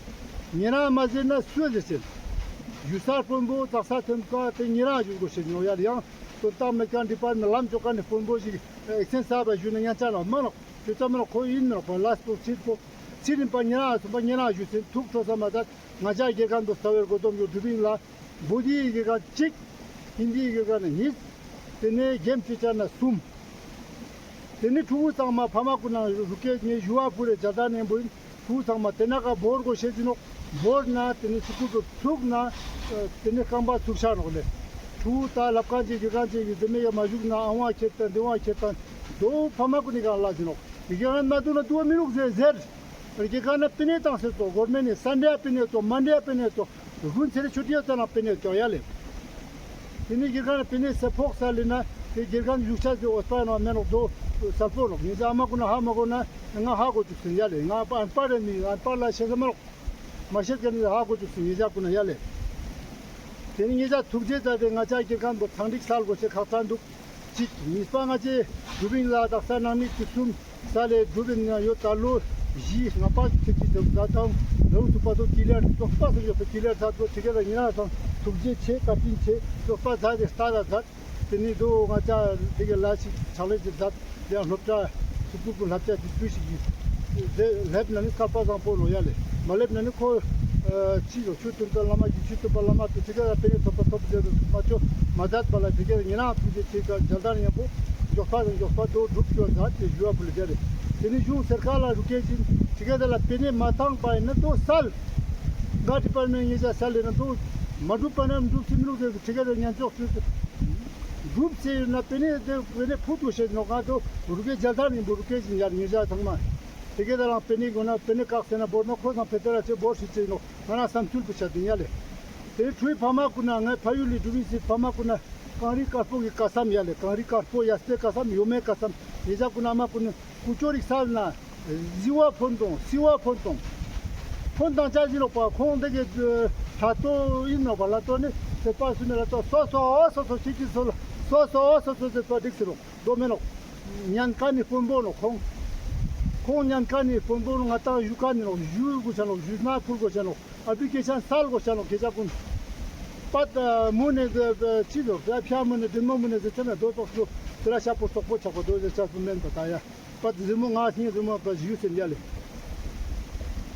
ཉེ་རང་མ་ཟེར་ན་སུ་ཟེར་ཅན། ཞུ་ས་དཔོན་པོ་ཙག་ས་ཐོན་ཀ་དེ་ཉེ་རང་ཞུ་དགོས་ཤེས་ཉོ་ཡ་ལེ། ཡང་དོན་དག་མེད་ཀ་འདི་པར་ནི་ལམ་ཅོ་ཀ་ནི་དཔོན་པོ་ཞིག་ཨེག་སེན་ས་བ་ཞུ་ན་ཉན་ཅ་ན་མ་ནོག། ཅོ་ཅ་མ་ནོག། ཁོ་ཡིན་མི་ནོག་པ་ལ་སྤོག་ཚིར་སྤོག་ཚིར་ཡིན་པ་ཉེ་རང་སུམ་པ་ཉེ་རང་ཞུ་ཚེ་ཐུགས་ཁྲོ་ས་མ་ད་ང་ཅག་དགེ་རྒན་དུ་ས་བའི་གོ་དོམ་ཡོད་དྲུབ་ཡིན་ལ། བོད་ཡིག་གི་ག་གཅིག། ཧིན་དི་གི་ག་ན་གཉིས། དེ་ནས་རྒྱལ་སྤྱི་ཆ་ན་གསུམ། དེ་ནས་ཕྲུ་གུ་ཚང་མ་ཕ་མ་ཀུན་ན་རུ་སྐད་ངས་ཞུ་བ་པུ་རེ་ཇ་ད་ནས་འབུ་ཡིན། ཕྲུ་གུ་ཚང་མ་དེ་ན་ག་བོར་དགོས་ཤེས་ཡིན་ནོག། བོར་ན་དེ་ནས་སུ་ཀུལ་དུ་ཚུགས་ན། དེ་ནས་རྐང་པ་ཚུགས་ཤ་ནོག་ལེ། ཕྲུ་གུ་ད་ལབ་ཁན་ཅིག་གི་ཁན་ཅིག་གི་དེ་མེ་ཡ་མ་བཞུགས་ན་ཨ་ཝང་ཁྱེར་ཏང་དེ་ཝང་ཁྱེར་ཏང་། དོ་ཕ་མ་ཀུན་ནི་ག་ལ་ཡིན་ནོག། དེ་ག་ན་མ་དུ་ན་དུ་བ་མི་རུག་ཟེར་ཟེར། རྒྱལ་ཁབ་ན་པེ་ནེ་བཏང་ཟེར་ཏོ། གོར་མེན་ནི་སན་ཌེ་པེ་ནེ་ཏོ། མན་ཌེ་པེ་ནེ་ཏོ། དགུན་ཚེ་རེ་ཆུ་ཊི་ཡོད་ཙ་ན་པེ་ནེ་ཏོ་ཡ་ལེ། དེ་ནི་རྒྱལ་ཁབ་ན་པེ་ནེ་སེ་ཕོག་ས་ལེ་ན་དེ་རྒྱལ་ཁབ་ཡུག་ཆ་ཟེར་འོས་པ་ན་མེ་ནོག་དོ་སལ་པོ་ནོག། ཉེ་ཞ་ཨ་མ་ཀུན་ན་ཧ་མ་གོ་ན་ང་ཧ་གོ་ཅུག་སིན་ཡ་ལེ། ང་ཨན་པར་རེ་མི་ཨན་པར་ལ་ཤེས་ས་མ་ནོག། མ་ཤེས་ཀ་ནི་ཧ་གོ་ཅུག་སིན་ཉེ་ཞ་ཀུན་ན་ཡ་ལེ། དེ་ནི་ཉེ་ཞ་ཐུགས་རྗེ་ཛད་དེ་ང་ཅག་རྒྱལ་ཁབ་པོ་ཐང་ཌིག་སལ་དགོས་ཤེས་ཁག་ཙ་འདུག། གཅིག། གཉིས་པ་ང་ཅེ་དྲུབ་ཡིན་ལ་དག་ས་ནང་མི་དུས་གསུམ་ས་ལེ་དྲུབ་ཡིན་ཡོད་ད་ལོ་བཞི་ལྔ་པ་ཚིག་གི་དུ་ད་དང་ལོ་ཐུག་པ་དུ་ཀི་ལེར་ཙོགས་པ་སུ་ཡོད་པའི་ཀི་ལེར་ཚ་དུ་དེ་ག་ལ་ཉེ་རང་ཚང་ཐུགས་རྗེ་ཆེ་བཀའ་དྲིན་ཆེ་ཙོགས་པ་ཛད་དེ་ལྟ་ད་ཛད། དེ་ནི་དུ་ང་ཅག་དེ་ག་ལ་ཞིག་ཕྱག་ལས་ཅིག་ཛད། ཡང་སློབ་གྲྭ་སུ་ཀུལ་ཀུན་བསླབ་བྱ་དེ་དུས་ཤིག་གི་ལེབ་ན་ནི་སྐལ་པ་བཟང་པོ་ལོ་ཡ་ལེ། མ་ལེབ་ན་ནི་ཁོ་ཅི་ཡོད་ཆོས་སྟོན་པ་བླ་མ་གི་ཆོས་སྟོན་པ་བླ་མ་དུ་དེ་ག་ལ་པེ་ནེ་ཐོབ་པ་ཐོབ་ཟེར་མ་ཆོ་མ་ཛད་པ་ལ་དེ་ག་ལ་ཉེ་རང་ཐུགས་རྗེ་ཆེ་ཀ་མཇལ་དར་ཡང་པོ་མགྱོགས་པ་དང་མགྱོགས་པ་དོ་སྒྲུབ་སྐྱོར་ཛད་དེ་ཞུ་བ་པུ་ལེ་ཡ་ལེ། དེ་ནི་གཞུང་སེར་ཁ་ལ་རུ་སྐད་ཅིག་དེ་ག་ལ་པེ་ནེ་མ་བཏང་པ་ཡིན་ན་དོ་སལ། ག་ཌི་པར་མེན་ཊ་ཉེ་ཞ་སལ་ལེ་ན་དོ་མ་སྒྲུབ་པ་ན་སྒྲུབ་སེ་མི་རུག་ཟེར་དེ་ག་ལ་ཉན་ཅོག་ཆུ་སྒྲུབ་སེ་ཡོད་ན་པེ་ནེ་དེ་པེ་ནེ་ཕུད་དུ་ཤེས་ནོག། ང་དོ་རུ་སྐད་མཇལ་དར་ཡིན་པོ་རུ་སྐད་ཅིག་ཡར་ཉེ་ཞ་ཚང་མ། དེ་ག་ལ་རང་པེ་ནེ་དགོས་ན་པེ་ནེ་བཀག་ཟེར་ན་བོར་ན་ཁོ་ཚང་པེ་ཏེ་ར་ཆེ་བོར་ཤི་ཅེ་ནོག། ང་རང་བསམ་ཚུལ་པུ་ཆ་དེ་ཡ་ལེ། དེ་ཕྲུ་གུའི་ཕ་མ་ཀུན་ན་ངའི་ཕ་ཡུལ་ལི་དྲུབ་ཡིན་སི་ཕ་མ་ཀུན་ན་གངས་རི་དཀར་པོ་གི་ཀ་སམ་ཡ་ལེ། གངས་རི་དཀར་པོ་ཡ་སྟེ་ཀ་སམ་ཡོ་མེ་ཀ་སམ་ཉེ་ཞ་ཀུན་ན་ཨ་མ་ཀུན་ན་ཀུ་ཅོ་རིག་སལ་ན་ཟི་བ་ཕོན་དང་སི་བ་ཕོན་དང་ཕོན་དང་ཅ་ཟི་ལོག་པ་ཁོང་དེ་གི་ལྷ་ཏོ་ཡིན་ནོག་པ་ལྷ་ཏོ་ནི་ཟེར་པ་སུ་ནི་ལྷ་ཏོ་སོ་སོ་སོ་སོ་ཅིག་ཅིག་སོ་སོ་སོ་སོ་ཟེར་པ་འགྲིག་སི་ལོག་དོ་མེ་ནོག། ཉན་ཁན་ནི་དཔོན་པོ་ནོག་ཁོང་། ཁོང་ཉན་ཁན་ནི་དཔོན་པོ་ནོག། ང་ཏང་ཞུ་ཁན་ནི་ནོག། ཞུ་དགོས་ཤ་ནོག། ཞུ་ན་ཕུལ་དགོས་ཤ་ནོག། ཨ་བི་ཀེ་ཤན་སལ་དགོས་ཤ་ནོག། ཁྱེད་ཅག་ཀུན་པད་མུ་ནེ་ཅི་དོ་ཕྱ་མུ་ནེ་དེ་མོ་མུ་ནེ་ཟེར་ཆ་ན་དོ་ཙོགས་ཤོ་དེ་ར་ཤ་པོ་སོག་པོ་ཆག་པ་དོ་ཟེར་ཆ་སུ་མེན་པ་ད་ཡ། པད་ཟི་མོ་ང་སྙིང་ཟི་མོ་པ་ཞུ་སེ་ཡ་ལེ།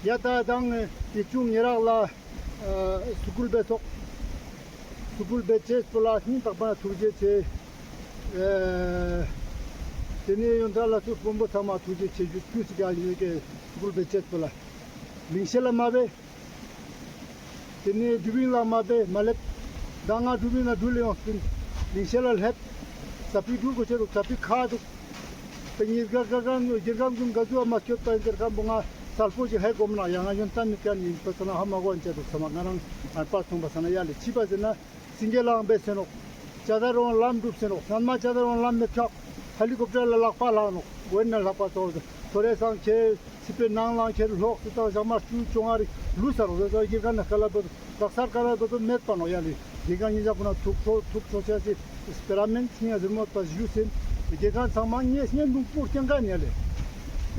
ཡ་ད་དང་ཡེ་ཆུང་ཉེ་རག་ལ་སུ་ཀུལ་བེ་སོག། སུ་ཀུལ་བེ་ཅེས་པོ་ལ་སྙིང་ཐག་པ་ན་ཐུགས་རྗེ་ཆེ། དེ་ནས་ཡོན་ཏན་ལ་སུ་དཔོན་པོ་ཚང་མ་ཐུགས་རྗེ་ཆེ་ཞུ་དུས་སི་ཀ་ཡིན་ཀེ་སུ་ཀུལ་བེ་ཅེས་པོ་ལ། ལིང་ཤེད་ལ་མ་བེ། དེ་ནས་དྲུབ་ཡིན་ལ་མ་བེ་མ་ལེབ། ད་ང་དྲུབ་ཡིན་ལ་དྲུལ་ལེ་ཡོང་སྤིན། ལིང་ཤེད་ལ་ལེབ། ས་པི་དྲུལ་གོ་ཆེ་རུ་ས་པི་ཁ་དུག། ད་ཉིས་ག་ག་ག་ནོ་གྱེར་ཁམས་ཀུན་ག་ཟུ་ཨ་མ་སྐྱོད་པ་ཡིན་གྱེར་ཁམས་པོ་ང་སལ་པོ་ཞིག་ཧེ་གོམ་ན་ཡ་ང་ཡོན་ཏན་མི་ཀ་ནི་ཡིན་པ་ས་ན་ཧ་མ་གོ་ཨན་ཅ་དུག་ས་མ་ང་རང་ཨན་པ་སོང་པ་ས་ན་ཡ་ལེ་ཅི་པ་ཟེར་ན་སིང་གེ་ལའང་བེ་སེ་ནོག། ཅ་ད་རོང་ལམ་གྲུབ་སེ་ནོག། སན་མ་ཅ་ད་རོང་ལམ་མེ་ཁྲག་ཧེ་ལི་ཀོབ་ཊར་ལ་ལག་པ་ལག་ནོག། ཝེན་ན་ལག་པ་ཏོ་ཐོ་རེ་སང་ཁྱེར། སི་པེ་ནང་ལང་ཁྱེར་ལོག་སི་ཏང་ཞག་མ་བཅུ་བཅོ་ལྔ་རིག་ལུས་ས་རོག་ཟེར་ཟེར་གྱེར་ཁན་ན་ཁ་ལ་བོ་དག་སར་ཀ་ན་བོ་དོ་མེད་པ་ནོག་ཡ་ལེ། གྱེར་ཁན་ཉིས་ཀ་ཀུན་ན་ཐུགས་ཁྲོ་ཐུགས་ཁྲོ་ཆ་སི་སྤེ་ར་མེན་སྙིང་ཟུར་མོ་པ་ཞུ་སེན། གྱེར་ཁན་ཚང་མ་ངའི་སྙིང་དུང་པོ་སྐྱེན་ཁན་ཡ་ལེ།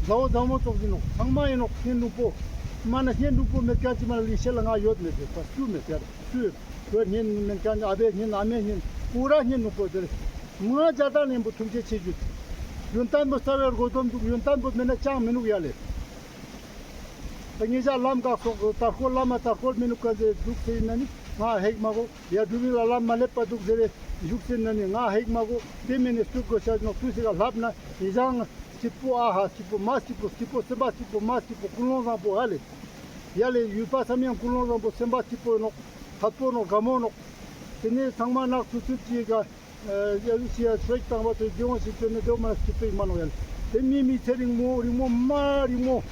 ཟ་བོ་ཟ་མོ་ཙོགས་ཡིན་ནོག། ཚང་མ་ཡིན་ནོག་སྙིང་དུང་པོ། མ་ན་སྙིང་དུང་པོ་མེད་ཁན་ཅི་མ་ལ་ལིང་ཤེད་ལ་ང་ཡོད་མེད་པ་སུ་མེད་ཡ་ལེ་སུ་ཡོད། བོད་སྙིང་མེད་ཁན་ཨ་བའི་སྙིང་ཨ་མའི་སྙིང་པུ་ར་སྙིང་དུང་པོ་ཟེར། མ་ཇ་ད་ནེམ་པོ་ཐུགས་རྗེ་ཆེ་ཞུ། ཡོན་ཏན་པོ་རྩ་བའི་སྒོ་དོམ་དུག། ཡོན་ཏན་པོ་མེད་ན་ཅང་མི་ནུག་ཡ་ལེ། ད་ཉེ་ཞ་ལམ་ག་སོག་དར་ཁོ་ལམ་མ་དར་ཁོ་མི་ནུག་ག་ཟེར་དུག་ཟེར་ན་ནི་ང་ཧེག་མ་གོ། ཡ་དྲུབ་ཡིན་ལ་ལམ་མ་ལེབ་པ་དུག་ཟེར་རེ་ཞུགས་ཟེར་ན་ནི་ང་ཧེག་མ་གོ། དེ་མེན་ནི་སྟུག་གོ་ཤ་ནོག་ཏུ་སི་ག་ལབ་ན་ཡི་ཞང་སྐྱིད་པོ་ཨ་ཧ་སྐྱིད་པོ་མ་སྐྱིད་པོ་སྐྱིད་པོ་སེམས་པ་སྐྱིད་པོ་མ་སྐྱིད་པོ་ཀུན་སློང་བཟང་པོ་ཧ་ལེ། ཡ་ལེ་ཡུལ་པ་སམ་ཡང་ཀུན་སློང་བཟང་པོ་སེམས་པ་སྐྱིད་པོ་ནོག། ཐད་པོ་ནོག་དགའ་མོ་ནོག། དེ་ནས་ཚང་མ་ནག་ཚུ་ཚུ་ཅིག་ག་ཡ་ལུ་ཤི་ཡ་ཚོད་བཏང་བ་ཚོ་རྒྱལ་བ་ཞིག་ཚོད་ནི་དེའོ་མ་ན་སྐྱིད་པོ་ཡིན་མ་ནོག་ཡ་ལེ། དེ་མིའི་མི་ཚེ་རིང་མོ་རིང་མོ་མ་རིང་མོ།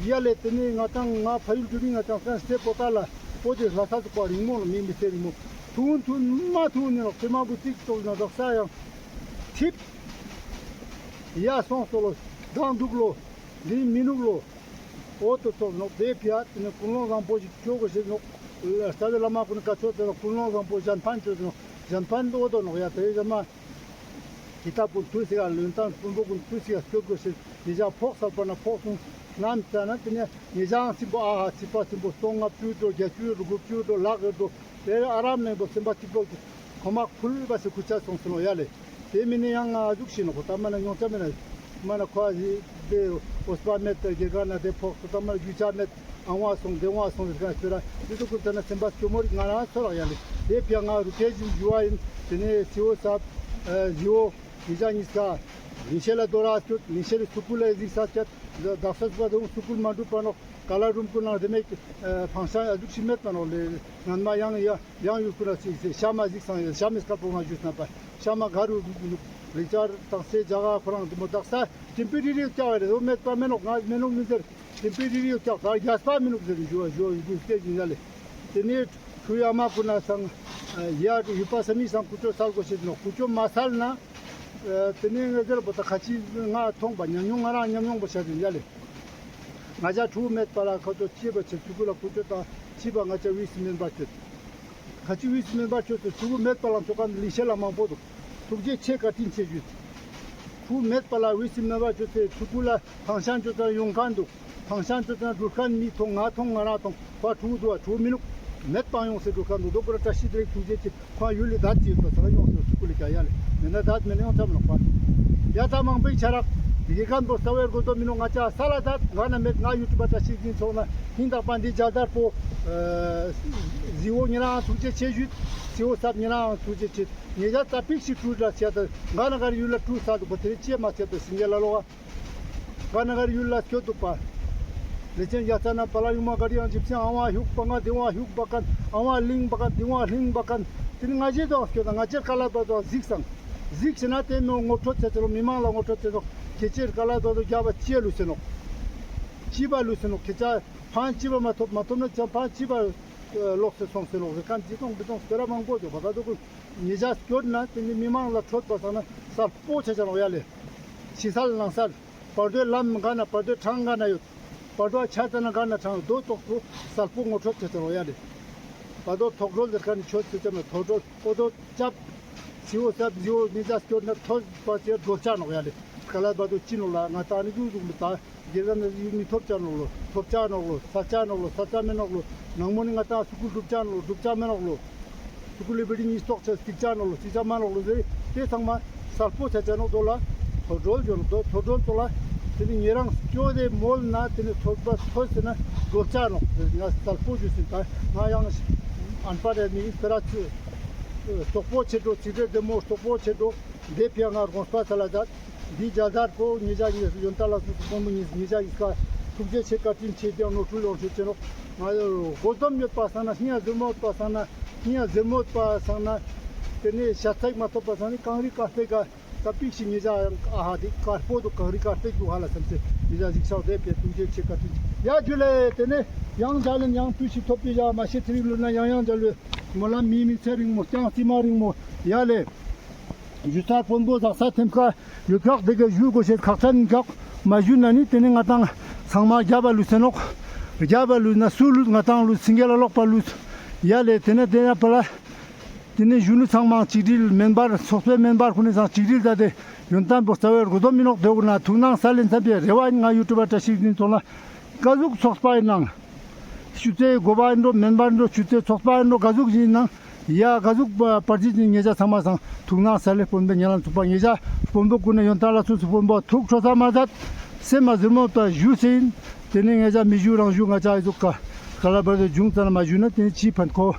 ཡ་ལེ། དེ་ནས་ང་དང་ང་ཕ་ཡུལ་དུ་རིང་ང་དང་སེམས་སེ་པོ་ཏ་ལ་པོ་དེ་ལྷ་ས་སུ་པ་རིང་མོ་ལ་མིའི་མི་ཚེ་རིང་མོ། ཐུང་ཐུང་མ་ཐུང་ནི་ནོག་ཚེ་མ་བུ་ཚིག་ཙོག་ན་རག་ས་ཡང་ཐིབ། ཡ་སོང་སོ་ལོ། དང་འདུག་ལོ། འདི་མི་ནུག་ལོ། འོ་ཏོ་ཙོག་ནོག་དེ་ཕི་ཡ་དེ་ནས་ཀུན་སློང་བཟང་པོ་ཞིག་ཅོ་དགོས་ཤེས་ནོག། རྩ་བའི་བླ་མ་ཀུན་ནི་བཀའ་ཆོས་དེ་ནོག་ཀུན་སློང་བཟང་པོ་གཞན་ཕན་ཅོ་དེ་ནོག་གཞན་ཕན་འོ་ཏོ་ནོག་ཡ། དེ་གཞན་མ་ཀི་ཏབ་ཀུན་ཐུས་སི་ག་ལོན་ཏང་དཔོན་པོ་ཀུན་ཐུས་སི་ག་སྐྱོད་དགོས་ཤེས། ཉེ་ཞག་ཕོག་སལ་པ་ན་ཕོག་སོང་ནམ་ཙ་ན་དེ་ནས་ཉེ་ཞག་སིམ་པོ་ཨ་ཧ་ཚིག་པ་སིམ་པོ་སྟོང་ལྔ་བཅུ་འགྲོ་བརྒྱད་ཅུ་དགུ་བཅུ་འགྲོ་ལག་གི་འགྲོ། དེ་ཨ་རམ་ནེ་བོ་སེམས་པ་གཅིག་པོ་གི་ཁོ་མ་ཁུལ་བ་སི་ཁུ་ཆ་སོང་སོང་ཡ་ལེ། དེ་མིན་ནི་ཡང་ང་ཟུག་ཤིག་ནོག་ཁོ་ད་མ་ན་ཉོང་ཆ་མེད་ན་མ་ན་ཁོ་ཨ་ཟི་དེ་འོས་པ་མེད་དེ་དགེ་རྒན་ན་དེ་ཕོག་སོ་ད་མ་ན་རྒྱུ་ཆ་མེད། ཨང་བ་སོང་དེ་བ་སོང་ཟེར་ག་ཤོད་ར་དེ་ཚོ་ཀུན་ད་ན་སེམས་པ་སྐྱོ་མོ་རིག་ང་རང་ཚོ་རག་ཡ་ལེ། དེ་ཕི་ཡ་ང་རུ་ཏེ་ཞིག་ཞུ་བ་ཡིན། དེ་ནས་སི་འོ་སབ་ཨ་ཟི་འོ་ཉི་ཞག་ཉིས་ཀ་ལིང་ཤེ་ལ་དོ་ར་སྐྱོད། ལིང་ཤེ་ལ་སུ་ཀུལ་ལ་ཟིག་ས་སྐྱད་དག་ས་སུ་པ་དེ་སུ་ཀུལ་མ་འགྲུབ་པ་ནོག། ཀ་ལ་རུམ་ཀུན་ནང་དེ་མེད་ཕང་ཤ་ཨ་ཟུག་ཤིག་མེད་པ་ནོག་ལེ། ངན་མ་ཡང་ཡ་ཡང་ཡུལ་ཀུན་ན་ཅིག་ཟེར་ཤ་མ་ཟིག་སང་ཡ་ཤ་མེད་སྐལ་པོ་ང་ཞུས་ན་པ་ཤ་མ་ག་རུ་ལིང་ཅར་དང་སེ་ཇ་ག་ཁོ་རང་དེ་མོ་དག་ས་ཅིམ་པི་རི་རི་ཀྱག་བ་རེ་དོ་མེད་པ་མེ་ནོག། ང་མེ་ནོག་མི་ཟེར། ཅིམ་པི་རི་རི་ཀྱག་ད་རྒྱས་པ་མི་ནུག་ཟེར་ཞུ་བ་ཞུ་བ་ཞུ་སྐད་ཅིག་ཡ་ལེ། དེ་ནས་ཁུ་ཡ་མ་ཀུན་ན་སང་ཡ་ཡུལ་པ་ས་མི་སང་ཀུ་ཅོ་སལ་གོ་ཤེས་ནོག། ཀུ་ཅོ་མ་སལ་ན་དེ་ནས་ང་ཟེར་བོ་ད་ཁ་ཅིག་ང་མཐོང་པ་ཉམས་མྱོང་ང་རང་ཉམས་མྱོང་པོ་ཤར་ཡིན་ཡ་ལེ། ང་ཅག་ཕྲུ་གུ་མེད་པ་ལ་ཁ་ཏོ་ཅེས་པ་ཆེ་ཕྲུ་གུ་ལ་ཀུ་ཅོ་དང་ཅེས་པ་ང་ཅག་ཝིས་མེན་པ་ཆོད། ཁ་ཅིག་ཝིས་མེན་པ་ཆོད་དུ་ཕྲུ་གུ་མེད་པ་ལ་ཚོ་ཁན་ལིང་ཤེ་ལ་མང་པོ་འདུག། ཐུགས་རྗེ་ཆེ་བཀའ་དྲིན་ཆེ་ཞུས། ཕྲུ་གུ་མེད་པ་ལ་ཝིས་མེན་པ་ཆོད་དེ་ཕྲུ་གུ་ལ་ཕང་ཤང་ཆོད་དང་ཡོང་ཁན་འདུག། ཕང་ཤང་ཆོད་དང་འགྲུལ་ཁན་མི་མཐོང་ང་མཐོང་ང་རང་མཐོང་པ་ཕྲུ་གུ་འདུག་པ་ཕྲུ་གུ་མི་ནུག་མེད་པ་ཡོང་སེ་འགྲུལ་ཁན་འདུག། དོ་པོ་ར་བཀྲ་ཤིས་བདེ་ལེགས་ཐུགས་རྗེ་ཆེ། ཁོང་ཡུལ་ལི་དད་ཅིག་ཡོད་པ་ས་ལ་ཡོང་སོ་སུ་ཀུ་ལི་ཀ་ཡ་ལེ། མེད་ན་དད་མེད་ན་ཡོང་ཆ་མི་ནོག་པ། ཡ་ད་མང་པོའི་ཆ་རག་དགེ་རྒན་པོ་ས་བའི་རྒོ་དོ་མི་ནོག། ང་ཅག་ས་ལ་དད་ང་ན་མེད། ང་ཡུ་ཊུབ་པ་བཀྲ་ཤིས་ཀྱིན་ཚོགས་ན་ཧིན་དག་པ་འདི་རྒྱ་དར་པོ་ཟི་འོ་ཉེ་རང་ཐུགས་རྗེ་ཆེ་ཞུས། སི་འོ་སབ་ཉེ་རང་ཐུགས་རྗེ་ཆེ། ཉེ་རང་ཙ་པིག་ཤིག་ཀྲུ་ལ་ཆེ་ད་ང་ན་གར་ཡུལ་ལ་ཀྲུ་ས་དུ་པ་དེ་རིང་ཅེ་མ་ཆེ་ད་སིང་གེ་ལ་ལོ་བ། ག་ན་གར་ཡུལ་ལ་སྐྱོད་འདུག་པ། ལེ་ཅན་རྒྱ་ཚ་ན་པ་ལ་ཡུ་མ་ག་རི་ཡང་ཇིབ་སེ་ཨ་བ་ཧྱུག་པ་ང་དེ་བ་ཧྱུག་པ་ཀན་ཨ་བ་ལིང་པ་ཀན་དེ་བ་ལིང་པ་ཀན། དེ་ནི་ང་ཅི་དོ་སྐྱོད་ད་ང་ཅི་ཀ་ལ་པ་དོ་གཟིགས་སང་། གཟིགས་ཟེར་ན་དེ་མོ་ངོ་སྤྲོད་ཆེ་ཆེ་ལོ། མི་མང་ལ་ངོ་སྤྲོད་ཆེ་ཆོག། ཁྱེད་ཅི་ཀ་ལ་པ་དོ་རྒྱ་པ་ཅི་ལུས་སེ་ནོག། ཅི་པ་ལུས་སེ་ནོག། ཁྱེད་ཅག་ཕན་ཅི་པ་མ་ཐོབ་མ་ཐོབ་ན་ཅང་ཕན་ཅི་པ་ལོག་སེ་སོང་སེ་ནོག་ཟེར་ཁན་ཅི་ཏོང་པི་ཏོང་སྤེ་ར་མང་པོ་ཆོག་པ་ད་དོ་ཀུན། ཉེ་ཞག་སྐྱོད་ན་དེ་ནི་མི་མང་ལ་འཕྲོད་པ་སང་ན་གསལ་པོ་ཆ་ཆ་རོགས་ཡ་ལེ། ཕྱི་གསལ་ནང་གསལ། བར་དོའི་ལམ་ག་ན་བར་དོའི་འཕྲང་ག་ན་ཡོད། བར་དོ་ཆ་ཚ་ན་ག་ན་འཕྲང་རྡོ་ཙོག་པོ་གསལ་པོ་ངོ་འཕྲོད་ཆ་ཆ་རོགས་ཡ་ལེ། བར་དོ་ཐོག་སྒྲོལ་ཟེར་ཁན་ཆོད་ཆ་ཆ་ན་ཐོག་སྒྲོལ་པོ་དོ་ཅབ། སི་འོ་སབ་སི་འོ་ཉེ་ཞག་སྐྱོད་ན་ཐོག་པ་ཆེ་སྒྲོལ་ཆ་ནོག་ཡ་ལེ། ཀ་ལ་བར་དོ་ཅི་ནོག་ལ་ང་ཏང་ནི་ཟུག་ཟུག་མི་ཏང་། དགེ་རྒན་ནི་ཡུལ་མི་ཐོབ་ཆ་ནོག་ལོ། ཐོབ་ཆ་ནོག་ལོ། ས་ཆ་ནོག་ལོ། ས་ཆ་མེ་ནོག་ལོ། ནང་མོ་ནི་ང་ཏང་སུ་ཀུལ་སྒྲུབ་ཆ་ནོག་ལོ། སྒྲུབ་ཆ་མེ་ནོག་ལོ། སུ་ཀུལ་ལི་བི་ལྡིང་ཉིས་ཐོག་ཆ་སྟིག་ཆ་ནོག་ལོ། སྟིག་ཆ་མ་ནོག་ལོ་ཟེར། དེ་ཚང་མ་གསལ་པོ་ཆ་ཆ་ནོག་དོ་ལ། ཐོག་སྒྲོལ་ཇོ་ནོག་དོ། ཐོག་སྒྲོལ་དོ་ལ། དེ་ནི་ཉེ་རང་སྐྱོད་དེ་མོལ་ན་དེ་ནི་ཐོག་པ་ཐོག་ཟེར་ན་སྒྲོལ་ཆ་ནོག་ཟེར་ང་གསལ་པོ་ཞུ་སྲིད་ད། ང་ཡང་ཨན་པར་རེ་མི་སྤེ་ར་ཚུ་རྟོག་པོ་ཆེ་འགྲོ། ཚིག་འགྲེལ་བདེ་མོ་རྟོག་པོ་ཆེ་འགྲོ། དེ་ཕི་ཡ་ང་དགོངས་པ་ས་ལ་ད། འདི་རྒྱ་དར་པོ་ཉེ་ཞག་ཉེ་ཡོན་ཏ་ལ་སུ་སུ་ཀོང་མོ་ཉེ་ཉེ་ཞག་ཉེ་ཀ་ཐུགས་རྗེ་ཆེ་བཀའ་དྲིན་ཆེ་དེ་ནོར་འཁྲུལ་ཡོང་ཤེས་ཆེ་ནོག། ང་དགོས་དོམ་ཡོད་པ་སང་ན་སྙིང་ཟུར་མོ་ཡོད་པ་སང་ན་སྙིང་ཟུར་མོ་ཡོད་པ་སང་ན་དེ་ནས་ཤ་ཚ་མ་ཐོབ་པ་སང་ན་གངས་རི་དཀར་པོའི་ཀ་ད་པིག་ཤིག་ཉེ་ཞག་ཡང་ཨ་ཧ་དེ་དཀར་པོ་འདུག། གངས་རི་དཀར་པོའི་རྒྱུ་ཧ་ལ་སམ་སེ་ཉེ་ཞག་ཞིག་ཤག་དེ་པའི་ཐུགས་རྗེ་ཆེ་བཀའ་དྲིན་ཆེ། ཡ་ཇུ་ལེ། དེ་ནས་ཡང་འཇལ་ལེན་ཡང་དུས་ཤིག་ཐོབ་པའི་ཞག་མ་ཤེས་ཚེ་རིང་ལུས་ན་ཡང་ཡང་འཇལ་ལུས། སྨོན་ལམ་མིའི་མི་ཚེ་རིང་མོ་རྐྱང་རྩིས་མ་རིང་མོ་ཡ་ལེ། ཞུ་ཚར་དཔོན་པོ་ཟག་ས་ཐེམ་ཁ་ཡོད་ཁག་དེ་ག་ཞུ་དགོས་ཤེས་ཁག་ཅན་ཁག་མ་ཞུ་ན་ནི་དེ་ནི་ང་ཏང་ཚང་མ་རྒྱབ་པ་ལུས་སེ་ནོག། རྒྱབ་པ་ལུས་ན་སུ་ལུས། ང་ཏང་ལུས། སིང་གེ་ལ་ལོག་པ་ལུས། ཡ་ལེ་དེ་ནི་དེ་ཡ་པ་ལ་དེ་ནི་གཞོན་ནུ་ཚང་མ་ཆིག་སྒྲིལ་མེམ་བར་ཚོགས་པའི་མེམ་བར་ཁུ་ནི་ཚང་ཆིག་སྒྲིལ་ད་དེ་ཡོན་ཏན་པོ་རྩ་བའི་རྒོ་དོམ་མི་ནོག་དེ་འོ་ན་ཐུགས་སྣང་ས་ལེན་ཚན་པའི་རེ་བ་ཡིན། ང་ཡུ་ཊུབ་པ་བཀྲ་ཤིས་ཀྱི་ཚོགས་ལ་ཀ་ཟུག་ཚོགས་པ་ཡིན་ནང་ཆུ་ཚོད་དགོས་པ་ཡིན་འགྲོ་མེན་པ་ཡིན་འགྲོ་ཆུ་ཚོད་ཚོགས་པ་ཡིན་འགྲོ་ག་ཟུག་ཡིན་ནང་ཡ་ག་ཟུག་པར་ཅི་ཅིག་ཉེ་ཞག་ཚང་མ་སང་ཐུགས་སྣང་ས་ལེ་དཔོན་པོའི་ཉེ་ལམ་ཚུགས་པ་ཉེ་ཞག་དཔོན་པོ་ཀུན་ནས་ཡོན་ཏན་ལ་ཚུགས་སུ་དཔོན་པོ་ཐུགས་ཁྲོ་ས་མ་མཛད་སེམས་མ་ཟུར་མོ་ད་ཞུ་སེ་ཡིན། དེ་ནས་ཉེ་ཞག་མི་ཞུ་རང་ཞུ་ང་ཅག་ཨི་ཟུག་ཀ་ཀ་ལ་བར་དུ་བྱུང་ཙ་ན་མ་ཞུ་ན་དེ་ནས་ཅི་ཕན་ཁོ་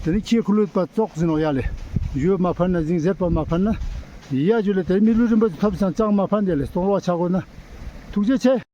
དེ་ནས་ཁྱེད་ཁུ་ལུད་པ་ཙོག་ཟིན་ནོ་ཡ་ལེ། ཞུ་མ་ཕན་ན་ཟིང་ཟེར་པ་མ་ཕན་ན་ཡ་ཞུ་ལེ་དེ་མི་ལུས་རིན་པོ་ཆེ་ཐོབ་སང་ཅང་མ་ཕན་དེ་ལེ་སྟོང་ལོ་ཆ་དགོས་ན་ཐུགས་རྗེ་ཆེ།